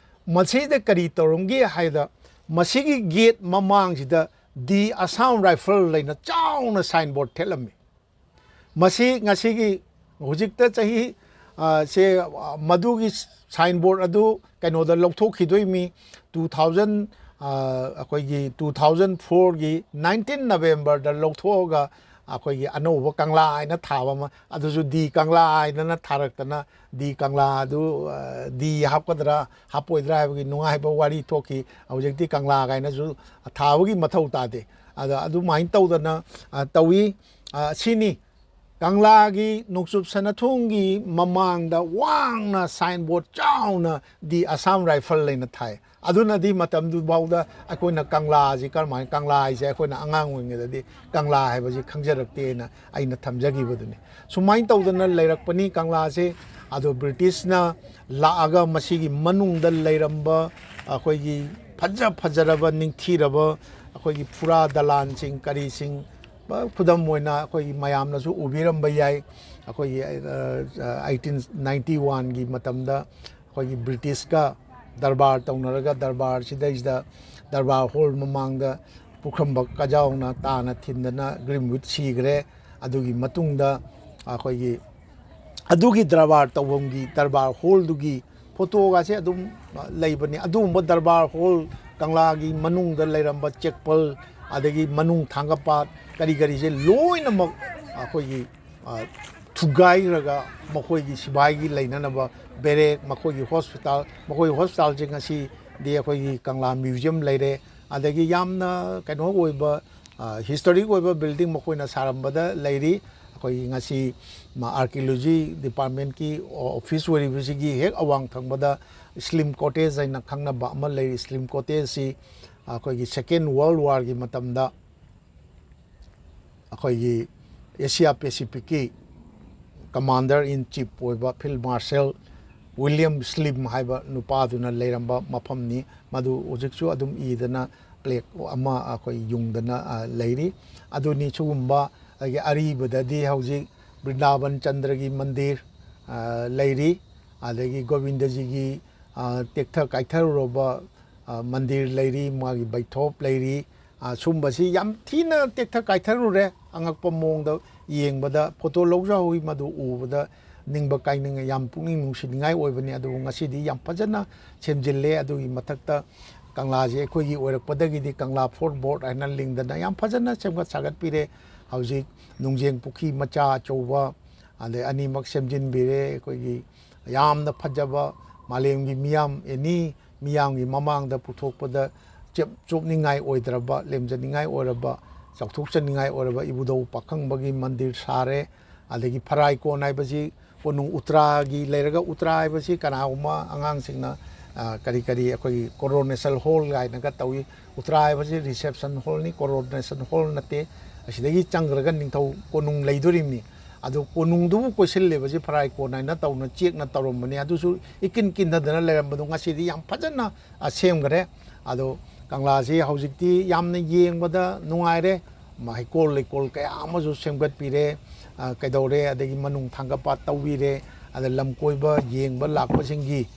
ꯃꯁꯤꯗ ꯀꯔꯤ ꯇꯧꯔꯝꯒꯦ ꯍꯥꯏꯗ, ꯃꯁꯤꯒꯤ ꯒꯦꯠ ꯃꯃꯥꯡꯁꯤꯗ "ꯗꯤ ꯑꯁꯥꯝ ꯔꯥꯏꯐꯜ" ꯂꯩꯅ ꯆꯥꯎꯅ ꯁꯥꯏꯟꯕꯣꯔꯗ ꯊꯦꯠꯂꯝꯃꯤ꯫ ꯃꯁꯤ ꯉꯁꯤꯒꯤ, ꯍꯧꯖꯤꯛꯇ ꯆꯍꯤ, ꯑ, ꯁꯦ, ꯑ, ꯃꯗꯨꯒꯤ ꯁꯥꯏꯟꯕꯣꯔꯗ ꯑꯗꯨ ꯀꯩꯅꯣꯗ ꯂꯧꯊꯣꯛꯈꯤꯗꯣꯏꯃꯤ꯫ ꯇꯨ ꯊꯥꯎꯖꯟ, ꯑ, ꯑꯩꯈꯣꯏꯒꯤ ꯇꯨ ꯊꯥꯎꯖꯟ ꯐꯣꯔꯒꯤ ꯅꯥꯏꯟꯇꯤꯟ ꯅꯕꯦꯝꯕꯔꯗ ꯂꯧꯊꯣꯛꯑꯒ ꯑꯩꯈꯣꯏꯒꯤ ꯑꯅꯧꯕ ꯀꯪꯂꯥ ꯍꯥꯏꯅ ꯊꯥꯕ ꯑꯃ, ꯑꯗꯨꯁꯨ "ꯗꯤ ꯀꯪꯂꯥ" ꯍꯥꯏꯗꯅ ꯊꯥꯔꯛꯇꯅ, "ꯗꯤ ꯀꯪꯂꯥ" ꯑꯗꯨ, ꯑ, "ꯗꯤ" ꯍꯥꯞꯀꯗ꯭ꯔꯥ ꯍꯥꯞꯄꯣꯏꯗ꯭ꯔꯥ ꯍꯥꯏꯕꯒꯤ ꯅꯨꯡꯉꯥꯏꯕ ꯋꯥꯔꯤ ꯊꯣꯛꯈꯤ꯫ ꯍꯧꯖꯤꯛꯇꯤ ꯀꯪꯂꯥ ꯀꯥꯏꯅꯁꯨ ꯊꯥꯕꯒꯤ ꯃꯊꯧ ꯇꯥꯗꯦ꯫ ꯑꯗ ꯑꯗꯨꯃꯥꯏꯅ ꯇꯧꯗꯅ, ꯑ, ꯇꯧꯏ꯫ ꯑ, ꯁꯤꯅꯤ ꯀꯪꯂꯥꯒꯤ ꯅꯣꯡꯆꯨꯞ ꯁꯅꯥꯊꯣꯡꯒꯤ ꯃꯃꯥꯡꯗ ꯋꯥꯡꯅ ꯁꯥꯏꯟꯕꯣꯔꯗ ꯆꯥꯎꯅ "ꯗꯤ ꯑꯁꯥꯝ ꯔꯥꯏꯐꯜ" ꯂꯩꯅ ꯊꯥꯏ꯫ ꯑꯗꯨꯅꯗꯤ ꯃꯇꯝꯗꯨꯐꯥꯎꯗ ꯑꯩꯈꯣꯏꯅ ꯀꯪꯂꯥꯁꯤ ꯀꯔꯝꯍꯥꯏꯅ, ꯀꯪꯂꯥ ꯍꯥꯏꯁꯦ ꯑꯩꯈꯣꯏꯅ ꯑꯉꯥꯡ ꯑꯣꯏꯔꯤꯉꯩꯗꯗꯤ ꯀꯪꯂꯥ ꯍꯥꯏꯕꯁꯤ ꯈꯪꯖꯔꯛꯇꯦꯅ ꯑꯩꯅ ꯊꯝꯖꯈꯤꯕꯗꯨꯅꯤ꯫ ꯁꯨꯃꯥꯏꯅ ꯇꯧꯗꯅ ꯂꯩꯔꯛꯄꯅꯤ ꯀꯪꯂꯥꯁꯦ꯫ ꯑꯗꯣ ꯕ꯭ꯔꯤꯇꯤꯁꯅ ꯂꯥꯛꯑꯒ ꯃꯁꯤꯒꯤ ꯃꯅꯨꯡꯗ ꯂꯩꯔꯝꯕ ꯑꯩꯈꯣꯏꯒꯤ ꯐꯖ ꯐꯖꯔꯕ, ꯅꯤꯡꯊꯤꯔꯕ ꯑꯩꯈꯣꯏꯒꯤ ꯐꯨꯔꯥ ꯗꯂꯥꯟꯁꯤꯡ, ꯀꯔꯤꯁꯤꯡ, ꯈꯨꯗꯝ ꯑꯣꯏꯅ ꯑꯩꯈꯣꯏꯒꯤ ꯃꯌꯥꯝꯅꯁꯨ ꯎꯕꯤꯔꯝꯕ ꯌꯥꯏ, ꯑꯩꯈꯣꯏꯒꯤ, ꯑ, ꯑꯩꯠꯇꯤꯟ ꯅꯥꯏꯟꯇꯤ ꯋꯥꯟꯒꯤ ꯃꯇꯝꯗ ꯑꯩꯈꯣꯏꯒꯤ ꯕ꯭ꯔꯤꯇꯤꯁꯀ ꯗꯔꯕꯥꯔ ꯇꯧꯅꯔꯒ, ꯗꯔꯕꯥꯔꯁꯤꯗꯩꯁꯤꯗ ꯗꯔꯕꯥꯔ ꯍꯣꯜ ꯃꯃꯥꯡꯗ ꯄꯨꯈ꯭ꯔꯝꯕ ꯀꯖꯥꯎꯅ ꯇꯥꯅ ꯊꯤꯟꯗꯅ ꯒ꯭ꯔꯤꯝꯋꯨꯗ ꯁꯤꯈ꯭ꯔꯦ꯫ ꯑꯗꯨꯒꯤ ꯃꯇꯨꯡꯗ ꯑꯩꯈꯣꯏꯒꯤ ꯑꯗꯨꯒꯤ ꯗꯔꯕꯥꯔ ꯇꯧꯐꯝꯒꯤ ꯗꯔꯕꯥꯔ ꯍꯣꯜꯗꯨꯒꯤ ꯐꯣꯇꯣꯒꯁꯦ ꯑꯗꯨꯝ ꯂꯩꯕꯅꯤ꯫ ꯑꯗꯨꯒꯨꯝꯕ ꯗꯔꯕꯥꯔ ꯍꯣꯜ, ꯀꯪꯂꯥꯒꯤ ꯃꯅꯨꯡꯗ ꯂꯩꯔꯝꯕ ꯆꯦꯛꯄꯜ, ꯑꯗꯒꯤ ꯃꯅꯨꯡ ꯊꯥꯡꯒꯄꯥꯠ, ꯀꯔꯤ ꯀꯔꯤꯁꯦ ꯂꯣꯏꯅꯃꯛ ꯑꯩꯈꯣꯏꯒꯤ, ꯑ, ꯊꯨꯒꯥꯏꯈ꯭ꯔꯒ ꯃꯈꯣꯏꯒꯤ ꯁꯤꯐꯥꯏꯒꯤ ꯂꯩꯅꯅꯕ ꯕꯦꯔꯦꯛ, ꯃꯈꯣꯏꯒꯤ ꯍꯣꯁꯄꯤꯇꯥꯜ, ꯃꯈꯣꯏꯒꯤ ꯍꯣꯁꯄꯤꯇꯥꯜꯁꯦ ꯉꯁꯤꯗꯤ ꯑꯩꯈꯣꯏꯒꯤ ꯀꯪꯂꯥ ꯃ꯭ꯌꯨꯖꯤꯌꯝ ꯂꯩꯔꯦ꯫ ꯑꯗꯒꯤ ꯌꯥꯝꯅ ꯀꯩꯅꯣ ꯑꯣꯏꯕ, ꯍꯤꯁꯇꯣꯔꯤꯛ ꯑꯣꯏꯕ ꯕꯤꯜꯗꯤꯡ ꯃꯈꯣꯏꯅ ꯁꯥꯔꯝꯕꯗ ꯂꯩꯔꯤ꯫ ꯑꯩꯈꯣꯏꯒꯤ ꯉꯁꯤ ꯑꯥꯔꯀꯤꯑꯣꯂꯣꯖꯤ ꯗꯤꯄꯥꯔꯠꯃꯦꯟꯀꯤ ꯑꯣꯐꯤꯁ ꯑꯣꯏꯔꯤꯕꯁꯤꯒꯤ ꯍꯦꯛ ꯑꯋꯥꯡ ꯊꯪꯕꯗ ꯁ꯭ꯂꯤꯝ ꯀꯣꯇꯦꯖ ꯍꯥꯏꯅ ꯈꯪꯅꯕ ꯑꯃ ꯂꯩꯔꯤ꯫ ꯁ꯭ꯂꯤꯝ ꯀꯣꯇꯦꯖꯁꯤ ꯑꯩꯈꯣꯏꯒꯤ ꯁꯦꯀꯦꯟ ꯋꯥꯔꯜ ꯋꯥꯔꯒꯤ ꯃꯇꯝꯗ ꯑꯩꯈꯣꯏꯒꯤ ꯑꯦꯁꯤꯌꯥ ꯄꯦꯁꯤꯐꯤꯛꯀꯤ ꯀꯃꯥꯟꯗꯔ ꯏꯟ ꯆꯤꯐ ꯑꯣꯏꯕ ꯐꯤꯜ ꯃꯥꯔꯁꯦꯜ ꯋꯤꯂꯤꯌꯝ ꯁ꯭ꯂꯤꯝ ꯍꯥꯏꯕ ꯅꯨꯄꯥꯗꯨꯅ ꯂꯩꯔꯝꯕ ꯃꯐꯝꯅꯤ꯫ ꯃꯗꯨ ꯍꯧꯖꯤꯛꯁꯨ ꯑꯗꯨꯝ ꯏꯗꯅ ꯄ꯭ꯂꯦꯛ ꯑꯃ ꯑꯩꯈꯣꯏ ꯌꯨꯡꯗꯅ, ꯑ, ꯂꯩꯔꯤ꯫ ꯑꯗꯨꯅꯤ꯫ ꯁꯤꯒꯨꯝꯕ ꯑꯗꯒꯤ ꯑꯔꯤꯕꯗꯗꯤ ꯍꯧꯖꯤꯛ ꯕ꯭ꯔꯤꯟꯗꯥꯕꯟ ꯆꯟꯗ꯭ꯔꯒꯤ ꯃꯟꯗꯤꯔ, ꯑ, ꯂꯩꯔꯤ꯫ ꯑꯗꯒꯤ ꯒꯣꯕꯤꯟꯗꯖꯤꯒꯤ, ꯑ, ꯇꯦꯛꯊ ꯀꯥꯏꯊꯔꯨꯔꯕ, ꯑ, ꯃꯟꯗꯤꯔ ꯂꯩꯔꯤ, ꯃꯥꯒꯤ ꯕꯩꯊꯣꯞ ꯂꯩꯔꯤ꯫ ꯑ, ꯁꯨꯝꯕꯁꯤ ꯌꯥꯝ ꯊꯤꯅ ꯇꯦꯛꯊ ꯀꯥꯏꯊꯔꯨꯔꯦ꯫ ꯑꯉꯛꯄ ꯃꯑꯣꯡꯗ ꯌꯦꯡꯕꯗ ꯐꯣꯇꯣ ꯂꯧꯖꯍꯧꯋꯤ, ꯃꯗꯨ ꯎꯕꯗ ꯅꯤꯡꯕ ꯀꯥꯏꯅꯤꯡꯉꯦ, ꯌꯥꯝ ꯄꯨꯛꯅꯤꯡ ꯅꯨꯡꯁꯤꯅꯤꯡꯉꯥꯏ ꯑꯣꯏꯕꯅꯤ꯫ ꯑꯗꯨꯕꯨ ꯉꯁꯤꯗꯤ ꯌꯥꯝ ꯐꯖꯅ ꯁꯦꯝꯖꯤꯜꯂꯦ꯫ ꯑꯗꯨꯒꯤ ꯃꯊꯛꯇ ꯀꯪꯂꯥꯁꯤ ꯑꯩꯈꯣꯏꯒꯤ ꯑꯣꯏꯔꯛꯄꯗꯒꯤꯗꯤ ꯀꯪꯂꯥ ꯐꯣꯔꯠ ꯕꯣꯔꯗ ꯍꯥꯏꯅ ꯂꯤꯡꯗꯅ ꯌꯥꯝ ꯐꯖꯅ ꯁꯦꯝꯒꯠ ꯁꯥꯒꯠꯄꯤꯔꯦ꯫ ꯍꯧꯖꯤꯛ ꯅꯨꯡꯖꯦꯡ ꯄꯨꯈ꯭ꯔꯤ ꯃꯆꯥ ꯑꯆꯧꯕ ꯑꯗꯩ ꯑꯅꯤꯃꯛ ꯁꯦꯝꯖꯤꯟꯕꯤꯔꯦ꯫ ꯑꯩꯈꯣꯏꯒꯤ ꯌꯥꯝꯅ ꯐꯖꯕ, ꯃꯥꯂꯦꯝꯒꯤ ꯃꯤꯌꯥꯝ, ꯑꯦꯅꯤ ꯃꯤꯌꯥꯝꯒꯤ ꯃꯃꯥꯡꯗ ꯄꯨꯊꯣꯛꯄꯗ ꯆꯦꯞ ꯆꯣꯞꯅꯤꯡꯉꯥꯏ ꯑꯣꯏꯗ꯭ꯔꯕ, ꯂꯦꯝꯖꯅꯤꯡꯉꯥꯏ ꯑꯣꯏꯔꯕ, ꯆꯥꯎꯊꯣꯛꯆꯅꯤꯡꯉꯥꯏ ꯑꯣꯏꯔꯕ ꯏꯕꯨꯙꯧ ꯄꯥꯈꯪꯕꯒꯤ ꯃꯟꯗꯤꯔ ꯁꯥꯔꯦ꯫ ꯑꯗꯒꯤ ꯐꯔꯥꯏ ꯀꯣꯟ ꯍꯥꯏꯕꯁꯤ ꯀꯣꯅꯨꯡ ꯎꯇ꯭ꯔꯥꯒꯤ ꯂꯩꯔꯒ, ꯎꯇ꯭ꯔꯥ ꯍꯥꯏꯕꯁꯤ ꯀꯅꯥꯒꯨꯝꯕ ꯑꯉꯥꯡꯁꯤꯡꯅ, ꯑ, ꯀꯔꯤ ꯀꯔꯤ ꯑꯩꯈꯣꯏꯒꯤ ꯀꯣꯔꯣꯅꯦꯁꯟ ꯍꯣꯜ ꯀꯥꯏꯅꯒ ꯇꯧꯏ꯫ ꯎꯇ꯭ꯔꯥ ꯍꯥꯏꯕꯁꯤ ꯔꯤꯁꯦꯞꯁꯟ ꯍꯣꯜꯅꯤ, ꯀꯣꯔꯣꯅꯦꯁꯟ ꯍꯣꯜ ꯅꯠꯇꯦ꯫ ꯑꯁꯤꯗꯒꯤ ꯆꯪꯈ꯭ꯔꯒ ꯅꯤꯡꯊꯧ ꯀꯣꯅꯨꯡ ꯂꯩꯗꯣꯔꯤꯕꯅꯤ꯫ ꯑꯗꯨ ꯀꯣꯅꯨꯡꯗꯨꯕꯨ ꯀꯣꯏꯁꯤꯜꯂꯦꯕꯁꯤ ꯐꯔꯥꯏ ꯀꯣꯟ ꯍꯥꯏꯅ ꯇꯧꯅ ꯆꯦꯛꯅ ꯇꯧꯔꯝꯕꯅꯤ꯫ ꯑꯗꯨꯁꯨ ꯏꯀꯤꯟ ꯀꯤꯟꯊꯗꯅ ꯂꯩꯔꯝꯕꯗꯣ ꯉꯁꯤꯗꯤ ꯌꯥꯝ ꯐꯖꯅ, ꯑ, ꯁꯦꯝꯈꯔꯦ꯫ ꯑꯗꯣ ꯀꯪꯂꯥꯁꯤ ꯍꯧꯖꯤꯛꯇꯤ ꯌꯥꯝꯅ ꯌꯦꯡꯕꯗ ꯅꯨꯡꯉꯥꯏꯔꯦ꯫ ꯃ-, ꯍꯩꯀꯣꯜ ꯂꯩꯀꯣꯜ ꯀꯌꯥ ꯑꯃꯁꯨ ꯁꯦꯝꯒꯠꯄꯤꯔꯦ, ꯑ, ꯀꯩꯗꯧꯔꯦ, ꯑꯗꯒꯤ ꯃꯅꯨꯡ ꯊꯥꯡꯒꯠꯄ ꯇꯧꯕꯤꯔꯦ꯫ ꯑꯗ ꯂꯝ ꯀꯣꯏꯕ ꯌꯦꯡꯕ ꯂꯥꯛꯄꯁꯤꯡꯒꯤ,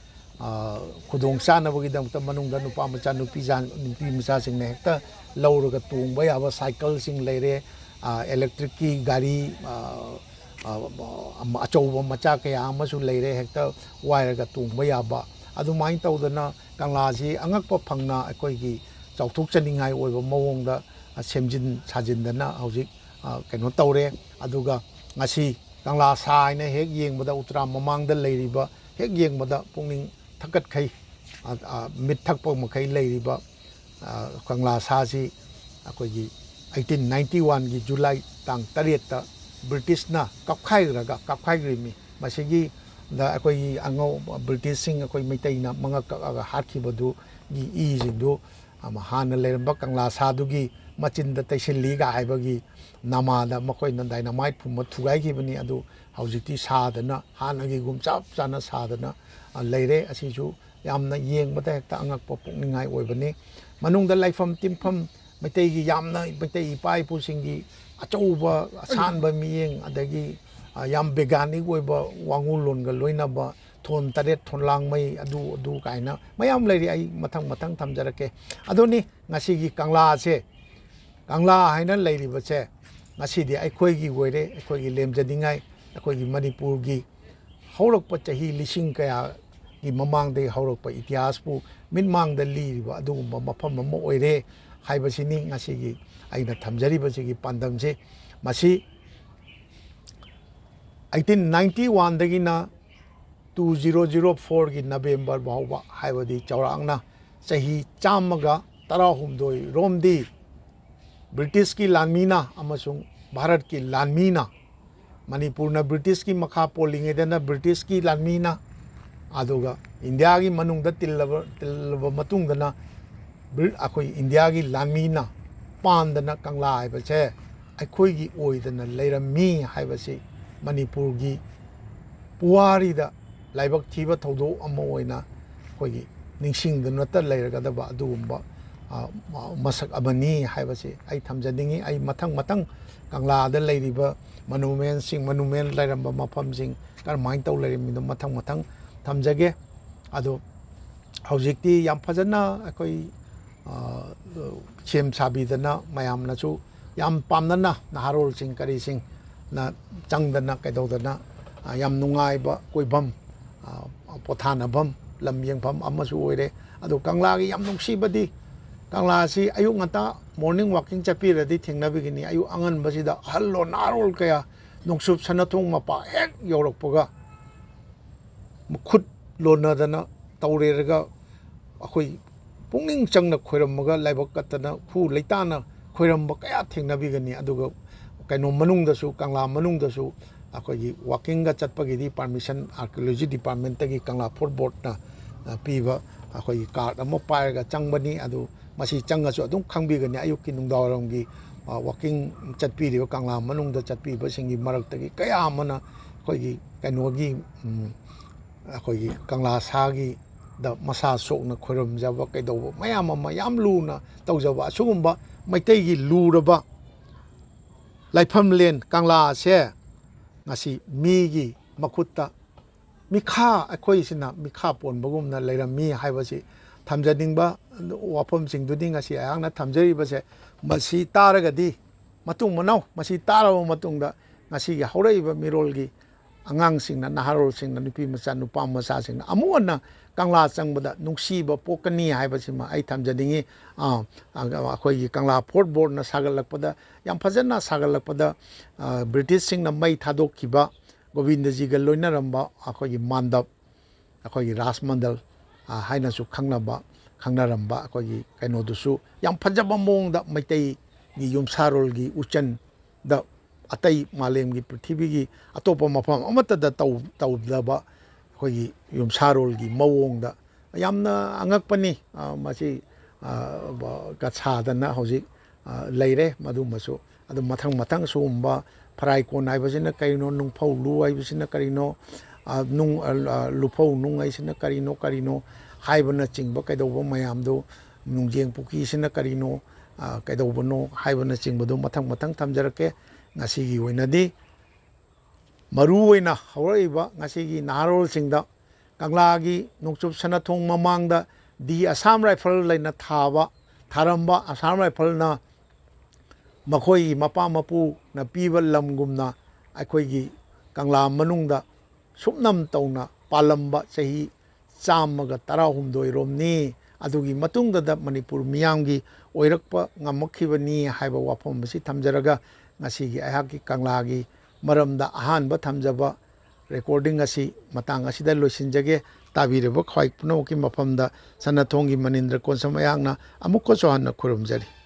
ꯑ, ꯈꯨꯗꯣꯡ ꯆꯥꯅꯕꯒꯤꯗꯃꯛꯇ ꯃꯅꯨꯡꯗ ꯅꯨꯄꯥ ꯃꯆꯥ, ꯅꯨꯄꯤ ꯖꯥ-, ꯅꯨꯄꯤ ꯃꯆꯥꯁꯤꯡꯅ ꯍꯦꯛꯇ ꯂꯧꯔꯒ ꯇꯣꯡꯕ ꯌꯥꯕ ꯁꯥꯏꯀꯜꯁꯤꯡ ꯂꯩꯔꯦ, ꯑ, ꯏꯂꯦꯛꯇ꯭ꯔꯤꯛꯀꯤ ꯒꯥꯔꯤ, ꯑ, ꯑ, ꯑꯆꯧꯕ ꯃꯆꯥ ꯀꯌꯥ ꯑꯃꯁꯨ ꯂꯩꯔꯦ, ꯍꯦꯛꯇ ꯋꯥꯏꯔꯒ ꯇꯣꯡꯕ ꯌꯥꯕ꯫ ꯑꯗꯨꯃꯥꯏꯅ ꯇꯧꯗꯅ ꯀꯪꯂꯥꯁꯤ ꯑꯉꯛꯄ ꯐꯪꯅ ꯑꯩꯈꯣꯏꯒꯤ ꯆꯥꯎꯊꯣꯛꯆꯅꯤꯡꯉꯥꯏ ꯑꯣꯏꯕ ꯃꯑꯣꯡꯗ, ꯑ, ꯁꯦꯝꯖꯤꯟ ꯁꯥꯖꯤꯟꯗꯅ ꯍꯧꯖꯤꯛ, ꯑ, ꯀꯩꯅꯣ ꯇꯧꯔꯦ꯫ ꯑꯗꯨꯒ ꯉꯁꯤ ꯀꯪꯂꯥ ꯁꯥ ꯍꯥꯏꯅ ꯍꯦꯛ ꯌꯦꯡꯕꯗ, ꯎꯇ꯭ꯔꯥ ꯃꯃꯥꯡꯗ ꯂꯩꯔꯤꯕ, ꯍꯦꯛ ꯌꯦꯡꯕꯗ ꯄꯨꯛꯅꯤꯡ ꯊꯛꯀꯠꯈꯩ, ꯑ, ꯑ, ꯃꯤꯠ ꯊꯛꯄ ꯃꯈꯩ ꯂꯩꯔꯤꯕ, ꯑ, ꯀꯪꯂꯥ ꯁꯥꯁꯤ ꯑꯩꯈꯣꯏꯒꯤ eighteen ninety oneꯒꯤ July ꯇꯥꯡ ꯇꯔꯦꯠꯇ ꯕ꯭ꯔꯤꯇꯤꯁꯅ ꯀꯞꯈꯥꯏꯈ꯭ꯔꯒ, ꯀꯞꯈꯥꯏꯈ꯭ꯔꯤꯕꯅꯤ꯫ ꯃꯁꯤꯒꯤ ꯗ ꯑꯩꯈꯣꯏꯒꯤ ꯑꯉꯧ ꯕ꯭ꯔꯤꯇꯤꯁꯁꯤꯡ, ꯑꯩꯈꯣꯏ ꯃꯩꯇꯩꯅ ꯃꯉꯛ ꯀꯛꯑꯒ ꯍꯥꯠꯈꯤꯕꯗꯨꯒꯤ ꯏꯁꯤꯡꯗꯨ, ꯑꯃ, ꯍꯥꯟꯅ ꯂꯩꯔꯝꯕ ꯀꯪꯂꯥ ꯁꯥꯗꯨꯒꯤ ꯃꯆꯤꯟꯗ ꯇꯩꯁꯤꯜꯂꯤꯒ ꯍꯥꯏꯕꯒꯤ ꯅꯃꯥꯗ ꯃꯈꯣꯏꯅ dynamite ꯐꯨꯝꯕ ꯊꯨꯒꯥꯏꯈꯤꯕꯅꯤ꯫ ꯑꯗꯨ ꯍꯧꯖꯤꯛꯇꯤ ꯁꯥꯗꯅ, ꯍꯥꯟꯅꯒꯤꯒꯨꯝ ꯆꯞ ꯆꯥꯅ ꯁꯥꯗꯅ, ꯑ, ꯂꯩꯔꯦ꯫ ꯑꯁꯤꯁꯨ ꯌꯥꯝꯅ ꯌꯦꯡꯕꯗ ꯍꯦꯛꯇ ꯑꯉꯛꯄ, ꯄꯨꯛꯅꯤꯡꯉꯥꯏ ꯑꯣꯏꯕꯅꯤ꯫ ꯃꯅꯨꯡꯗ ꯂꯥꯏꯐꯝ ꯇꯤꯟꯐꯝ, ꯃꯩꯇꯩꯒꯤ ꯌꯥꯝꯅ, ꯃꯩꯇꯩ ꯏꯄꯥ ꯏꯄꯨꯁꯤꯡꯒꯤ ꯑꯆꯧꯕ ꯑꯁꯥꯟꯕ ꯃꯤꯠꯌꯦꯡ, ꯑꯗꯒꯤ, ꯑ, ꯌꯥꯝ ꯕꯩꯒ꯭ꯌꯥꯅꯤꯛ ꯑꯣꯏꯕ ꯋꯥꯉꯨꯂꯣꯟꯒ ꯂꯣꯏꯅꯕ ꯊꯣꯟ ꯇꯔꯦꯠ, ꯊꯣꯟꯂꯥꯡꯃꯩ, ꯑꯗꯨ ꯑꯗꯨ ꯀꯥꯏꯅ ꯃꯌꯥꯝ ꯂꯩꯔꯤ꯫ ꯑꯩ ꯃꯊꯪ ꯃꯊꯪ ꯊꯝꯖꯔꯛꯀꯦ꯫ ꯑꯗꯨꯅꯤ ꯉꯁꯤꯒꯤ ꯀꯪꯂꯥꯁꯦ, ꯀꯪꯂꯥ ꯍꯥꯏꯅ ꯂꯩꯔꯤꯕꯁꯦ ꯉꯁꯤꯗꯤ ꯑꯩꯈꯣꯏꯒꯤ ꯑꯣꯏꯔꯦ, ꯑꯩꯈꯣꯏꯒꯤ ꯂꯦꯝꯖꯅꯤꯡꯉꯥꯏ, ꯑꯩꯈꯣꯏꯒꯤ ꯃꯅꯤꯄꯨꯔꯒꯤ ꯍꯧꯔꯛꯄ ꯆꯍꯤ ꯂꯤꯁꯤꯡ ꯀꯌꯥꯒꯤ ꯃꯃꯥꯡꯗꯒꯤ ꯍꯧꯔꯛꯄ ꯏꯇꯤꯍꯥꯁꯄꯨ ꯃꯤꯠꯃꯥꯡꯗ ꯂꯤꯔꯤꯕ ꯑꯗꯨꯒꯨꯝꯕ ꯃꯐꯝ ꯑꯃ ꯑꯣꯏꯔꯦ ꯍꯥꯏꯕꯁꯤꯅꯤ ꯉꯁꯤꯒꯤ ꯑꯩꯅ ꯊꯝꯖꯔꯤꯕꯁꯤꯒꯤ ꯄꯥꯟꯗꯝꯁꯦ꯫ ꯃꯁꯤ eighteen ninety oneꯗꯒꯤꯅ two zero zero fourꯒꯤ November ꯐꯥꯎꯕ, ꯍꯥꯏꯕꯗꯤ ꯆꯥꯎꯔꯥꯛꯅ ꯆꯍꯤ ꯆꯥꯝꯃꯒ ꯇꯔꯥꯍꯨꯝꯗꯣꯏ ꯔꯣꯝꯗꯤ ꯕ꯭ꯔꯤꯇꯤꯁꯀꯤ ꯂꯥꯟꯃꯤꯅ ꯑꯃꯁꯨꯡ ꯚꯥꯔꯠꯀꯤ ꯂꯥꯟꯃꯤꯅ, ꯃꯅꯤꯄꯨꯔꯅ ꯕ꯭ꯔꯤꯇꯤꯁꯀꯤ ꯃꯈꯥ ꯄꯣꯜꯂꯤꯉꯩꯗꯅ ꯕ꯭ꯔꯤꯇꯤꯁꯀꯤ ꯂꯥꯟꯃꯤꯅ, ꯑꯗꯨꯒ ꯏꯟꯗꯤꯌꯥꯒꯤ ꯃꯅꯨꯡꯗ ꯇꯤꯜꯂꯕ, ꯇꯤꯜꯂꯕ ꯃꯇꯨꯡꯗꯅ ꯕ꯭ꯔꯤ-, ꯑꯩꯈꯣꯏ ꯏꯟꯗꯤꯌꯥꯒꯤ ꯂꯥꯟꯃꯤꯅ ꯄꯥꯟꯗꯅ ꯀꯪꯂꯥ ꯍꯥꯏꯕꯁꯦ ꯑꯩꯈꯣꯏꯒꯤ ꯑꯣꯏꯗꯅ ꯂꯩꯔꯝꯃꯤ ꯍꯥꯏꯕꯁꯤ ꯃꯅꯤꯄꯨꯔꯒꯤ ꯄꯨꯋꯥꯔꯤꯗ ꯂꯥꯏꯕꯛ ꯊꯤꯕ ꯊꯧꯗꯣꯛ ꯑꯃ ꯑꯣꯏꯅ ꯑꯩꯈꯣꯏꯒꯤ ꯅꯤꯡꯁꯤꯡꯗꯨꯅꯇ ꯂꯩꯔꯒꯗꯕ ꯑꯗꯨꯒꯨꯝꯕ, ꯑ, ꯃꯁꯛ ꯑꯃꯅꯤ ꯍꯥꯏꯕꯁꯤ ꯑꯩ ꯊꯝꯖꯅꯤꯡꯉꯤ꯫ ꯑꯩ ꯃꯊꯪ ꯃꯊꯪ ꯀꯪꯂꯥꯗ ꯂꯩꯔꯤꯕ monumentꯁꯤꯡ, monument ꯂꯩꯔꯝꯕ ꯃꯐꯝꯁꯤꯡ ꯀꯔꯝꯍꯥꯏꯅ ꯇꯧ ꯂꯩꯔꯝꯃꯤꯅꯣ ꯃꯊꯪ ꯃꯊꯪ ꯊꯝꯖꯒꯦ꯫ ꯑꯗꯣ ꯍꯧꯖꯤꯛꯇꯤ ꯌꯥꯝ ꯐꯖꯅ ꯑꯩꯈꯣꯏ, ꯑ, ꯁꯦꯝ ꯁꯥꯕꯤꯗꯅ ꯃꯌꯥꯝꯅꯁꯨ ꯌꯥꯝ ꯄꯥꯝꯅꯅ ꯅꯍꯥꯔꯣꯜꯁꯤꯡ ꯀꯔꯤꯁꯤꯡꯅ ꯆꯪꯗꯅ ꯀꯩꯗꯧꯗꯅ, ꯑ, ꯌꯥꯝ ꯅꯨꯡꯉꯥꯏꯕ ꯀꯣꯏꯐꯝ, ꯑ, ꯄꯣꯊꯥꯅꯐꯝ, ꯂꯝ ꯌꯦꯡꯐꯝ ꯑꯃꯁꯨ ꯑꯣꯏꯔꯦ꯫ ꯑꯗꯣ ꯀꯪꯂꯥꯒꯤ ꯌꯥꯝ ꯅꯨꯡꯁꯤꯕꯗꯤ, ꯀꯪꯂꯥꯁꯤ ꯑꯌꯨꯛ ꯉꯟꯇꯥ morning walking ꯆꯠꯄꯤꯔꯗꯤ ꯊꯦꯡꯅꯕꯤꯒꯅꯤ꯫ ꯑꯌꯨꯛ ꯑꯉꯟꯕꯁꯤꯗ ꯑꯍꯜꯂꯣ ꯅꯍꯥꯔꯣꯜ ꯀꯌꯥ ꯅꯣꯡꯆꯨꯞ ꯁꯅꯥꯊꯣꯡ ꯃꯄꯥ ꯍꯦꯛ ꯌꯧꯔꯛꯄꯒ ꯃꯈꯨꯠ ꯂꯣꯟꯅꯗꯅ ꯇꯧꯔꯦꯔꯒ ꯑꯩꯈꯣꯏ ꯄꯨꯛꯅꯤꯡ ꯆꯪꯅ ꯈꯣꯏꯔꯝꯃꯒ ꯂꯥꯏꯕꯛ ꯀꯠꯇꯅ ꯈꯨ ꯂꯩꯇꯥꯅ ꯈꯣꯏꯔꯝꯕ ꯀꯌꯥ ꯊꯦꯡꯅꯕꯤꯒꯅꯤ꯫ ꯑꯗꯨꯒ ꯀꯩꯅꯣ ꯃꯅꯨꯡꯗꯁꯨ, ꯀꯪꯂꯥ ꯃꯅꯨꯡꯗꯁꯨ ꯑꯩꯈꯣꯏꯒꯤ walkingꯒ ꯆꯠꯄꯒꯤꯗꯤ permission Archaeology Departmentꯇꯒꯤ, ꯀꯪꯂꯥ Fort Boardꯅ, ꯑ, ꯄꯤꯕ ꯑꯩꯈꯣꯏꯒꯤ card ꯑꯃ ꯄꯥꯏꯔꯒ ꯆꯪꯕꯅꯤ꯫ ꯑꯗꯨ ꯃꯁꯤ ꯆꯪꯉꯁꯨ ꯑꯗꯨꯝ ꯈꯪꯕꯤꯒꯅꯤ꯫ ꯑꯌꯨꯛꯀꯤ ꯅꯨꯡꯗꯥꯡꯋꯥꯏꯔꯝꯒꯤ, ꯑ, walking ꯆꯠꯄꯤꯔꯤꯕ, ꯀꯪꯂꯥ ꯃꯅꯨꯡꯗ ꯆꯠꯄꯤꯕꯁꯤꯡꯒꯤ ꯃꯔꯛꯇꯒꯤ ꯀꯌꯥ ꯑꯃꯅ ꯑꯩꯈꯣꯏꯒꯤ ꯀꯩꯅꯣꯒꯤ, ꯎꯝ, ꯑꯩꯈꯣꯏꯒꯤ ꯀꯪꯂꯥ ꯁꯥꯒꯤꯗ ꯃꯁꯥ ꯁꯣꯛꯅ ꯈꯣꯏꯔꯝꯖꯕ ꯀꯩꯗꯧꯕ ꯃꯌꯥꯝ ꯑꯃ, ꯌꯥꯝ ꯂꯨꯅ ꯇꯧꯖꯕ, ꯑꯁꯤꯒꯨꯝꯕ ꯃꯩꯇꯩꯒꯤ ꯂꯨꯔꯕ ꯂꯥꯏꯐꯝꯂꯦꯟ ꯀꯪꯂꯥ ꯑꯁꯦ ꯉꯁꯤ ꯃꯤꯒꯤ ꯃꯈꯨꯠꯇ ꯃꯤꯈꯥ, ꯑꯩꯈꯣꯏꯁꯤꯅ ꯃꯤꯈꯥ ꯄꯣꯟꯕꯒꯨꯝꯅ ꯂꯩꯔꯝꯃꯤ ꯍꯥꯏꯕꯁꯤ ꯊꯝꯖꯅꯤꯡꯕ ꯋꯥꯐꯝꯁꯤꯡꯗꯨꯅꯤ ꯉꯁꯤ ꯑꯩꯍꯥꯛꯅ ꯊꯝꯖꯔꯤꯕꯁꯦ꯫ ꯃꯁꯤ ꯇꯥꯔꯒꯗꯤ, ꯃꯇꯨꯡ ꯃꯅꯥꯎ ꯃꯁꯤ ꯇꯥꯔꯕ ꯃꯇꯨꯡꯗ, ꯉꯁꯤꯒꯤ ꯍꯧꯔꯛꯏꯕ ꯃꯤꯔꯣꯜꯒꯤ ꯑꯉꯥꯡꯁꯤꯡꯅ, ꯅꯍꯥꯔꯣꯜꯁꯤꯡꯅ, ꯅꯨꯄꯤ ꯃꯆꯥ, ꯅꯨꯄꯥ ꯃꯆꯥꯁꯤꯡꯅ ꯑꯃꯨꯛ ꯍꯟꯅ ꯀꯪꯂꯥ ꯆꯪꯕꯗ ꯅꯨꯡꯁꯤꯕ ꯄꯣꯛꯀꯅꯤ ꯍꯥꯏꯕꯁꯤꯃ ꯑꯩ ꯊꯝꯖꯅꯤꯡꯉꯤ꯫ ꯑ, ꯑ, ꯑꯩꯈꯣꯏꯒꯤ ꯀꯪꯂꯥ Fort Boardꯅ ꯁꯥꯒꯠꯂꯛꯄꯗ, ꯌꯥꯝ ꯐꯖꯅ ꯁꯥꯒꯠꯂꯛꯄꯗ, ꯑ, Britishꯁꯤꯡꯅ ꯃꯩ ꯊꯥꯗꯣꯛꯈꯤꯕ ꯒꯣꯕꯤꯟꯗꯖꯤꯒ ꯂꯣꯏꯅꯔꯝꯕ ꯑꯩꯈꯣꯏꯒꯤ ꯃꯥꯟꯗꯞ, ꯑꯩꯈꯣꯏꯒꯤ ꯔꯥꯖ ꯃꯟꯗꯜ, ꯑ, ꯍꯥꯏꯅꯁꯨ ꯈꯪꯅꯕ, ꯈꯪꯅꯔꯝꯕ ꯑꯩꯈꯣꯏꯒꯤ ꯀꯩꯅꯣꯗꯨꯁꯨ ꯌꯥꯝ ꯐꯖꯕ ꯃꯑꯣꯡꯗ ꯃꯩꯇꯩꯒꯤ ꯌꯨꯝꯁꯥꯔꯣꯜꯒꯤ ꯎꯆꯟꯗ, ꯑꯇꯩ ꯃꯥꯂꯦꯝꯒꯤ, ꯄ꯭ꯔꯤꯊꯤꯕꯤꯒꯤ ꯑꯇꯣꯞꯄ ꯃꯐꯝ ꯑꯃꯠꯇꯗ ꯇꯧ-, ꯇꯧꯗꯕ ꯑꯩꯈꯣꯏꯒꯤ ꯌꯨꯝꯁꯥꯔꯣꯜꯒꯤ ꯃꯑꯣꯡꯗ ꯌꯥꯝꯅ ꯑꯉꯛꯄꯅꯤ꯫ ꯑ, ꯃꯁꯤ, ꯑ, ꯕ-, ꯒ ꯁꯥꯗꯅ ꯍꯧꯖꯤꯛ, ꯑ, ꯂꯩꯔꯦ꯫ ꯃꯗꯨꯃꯁꯨ ꯑꯗꯨꯝ ꯃꯊꯪ ꯃꯊꯪ ꯁꯤꯒꯨꯝꯕ ꯐꯔꯥꯏ ꯀꯣꯟ ꯍꯥꯏꯕꯁꯤꯅ ꯀꯔꯤꯅꯣ, ꯅꯨꯡꯐꯧ ꯂꯨ ꯍꯥꯏꯕꯁꯤꯅ ꯀꯔꯤꯅꯣ, ꯑ, ꯅꯨꯡ, ꯑ, ꯑ, ꯂꯨꯐꯧ ꯅꯨꯡ ꯍꯥꯏꯁꯤꯅ ꯀꯔꯤꯅꯣ, ꯀꯔꯤꯅꯣ ꯍꯥꯏꯕꯅꯆꯤꯡꯕ ꯀꯩꯗꯧꯕ ꯃꯌꯥꯝꯗꯨ, ꯅꯨꯡꯖꯦꯡ ꯄꯨꯈ꯭ꯔꯤꯁꯤꯅ ꯀꯔꯤꯅꯣ, ꯑ, ꯀꯩꯗꯧꯕꯅꯣ ꯍꯥꯏꯕꯅꯆꯤꯡꯕꯗꯨ ꯃꯊꯪ ꯃꯊꯪ ꯊꯝꯖꯔꯛꯀꯦ꯫ ꯉꯁꯤꯒꯤ ꯑꯣꯏꯅꯗꯤ ꯃꯔꯨ ꯑꯣꯏꯅ ꯍꯧꯔꯛꯏꯕ ꯉꯁꯤꯒꯤ ꯅꯍꯥꯔꯣꯜꯁꯤꯡꯗ ꯀꯪꯂꯥꯒꯤ ꯅꯣꯡꯆꯨꯞ ꯁꯅꯥꯊꯣꯡ ꯃꯃꯥꯡꯗ ꯗꯤ Assam Rifle ꯂꯩꯅ ꯊꯥꯕ, ꯊꯥꯔꯝꯕ Assam Rifleꯅ ꯃꯈꯣꯏꯒꯤ ꯃꯄꯥ ꯃꯄꯨꯅ ꯄꯤꯕ ꯂꯝꯒꯨꯝꯅ ꯑꯩꯈꯣꯏꯒꯤ ꯀꯪꯂꯥ ꯃꯅꯨꯡꯗ ꯁꯨꯞꯅꯝ ꯇꯧꯅ ꯄꯥꯜꯂꯝꯕ ꯆꯍꯤ ꯆꯥꯝꯃꯒ ꯇꯔꯥꯍꯨꯝꯗꯣꯏ ꯔꯣꯝꯅꯤ꯫ ꯑꯗꯨꯒꯤ ꯃꯇꯨꯡꯗꯗ ꯃꯅꯤꯄꯨꯔ ꯃꯤꯌꯥꯝꯒꯤ ꯑꯣꯏꯔꯛꯄ ꯉꯝꯃꯛꯈꯤꯕꯅꯤ ꯍꯥꯏꯕ ꯋꯥꯐꯝ ꯑꯁꯤ ꯊꯝꯖꯔꯒ, ꯉꯁꯤꯒꯤ ꯑꯩꯍꯥꯛꯀꯤ ꯀꯪꯂꯥꯒꯤ ꯃꯔꯝꯗ ꯑꯍꯥꯟꯕ ꯊꯝꯖꯕ recording ꯑꯁꯤ ꯃꯇꯥꯡ ꯑꯁꯤꯗ ꯂꯣꯏꯁꯤꯟꯖꯒꯦ꯫ ꯇꯥꯕꯤꯔꯤꯕ ꯈ꯭ꯋꯥꯏ ꯄꯨꯝꯅꯃꯛꯀꯤ ꯃꯐꯝꯗ ꯁꯅꯥꯊꯣꯡꯒꯤ ꯃꯅꯤꯟꯗ꯭ꯔ ꯀꯣꯟꯁꯝ ꯑꯩꯍꯥꯛꯅ ꯑꯃꯨꯛꯀꯁꯨ ꯍꯟꯅ ꯈꯨꯔꯨꯝꯖꯔꯤ꯫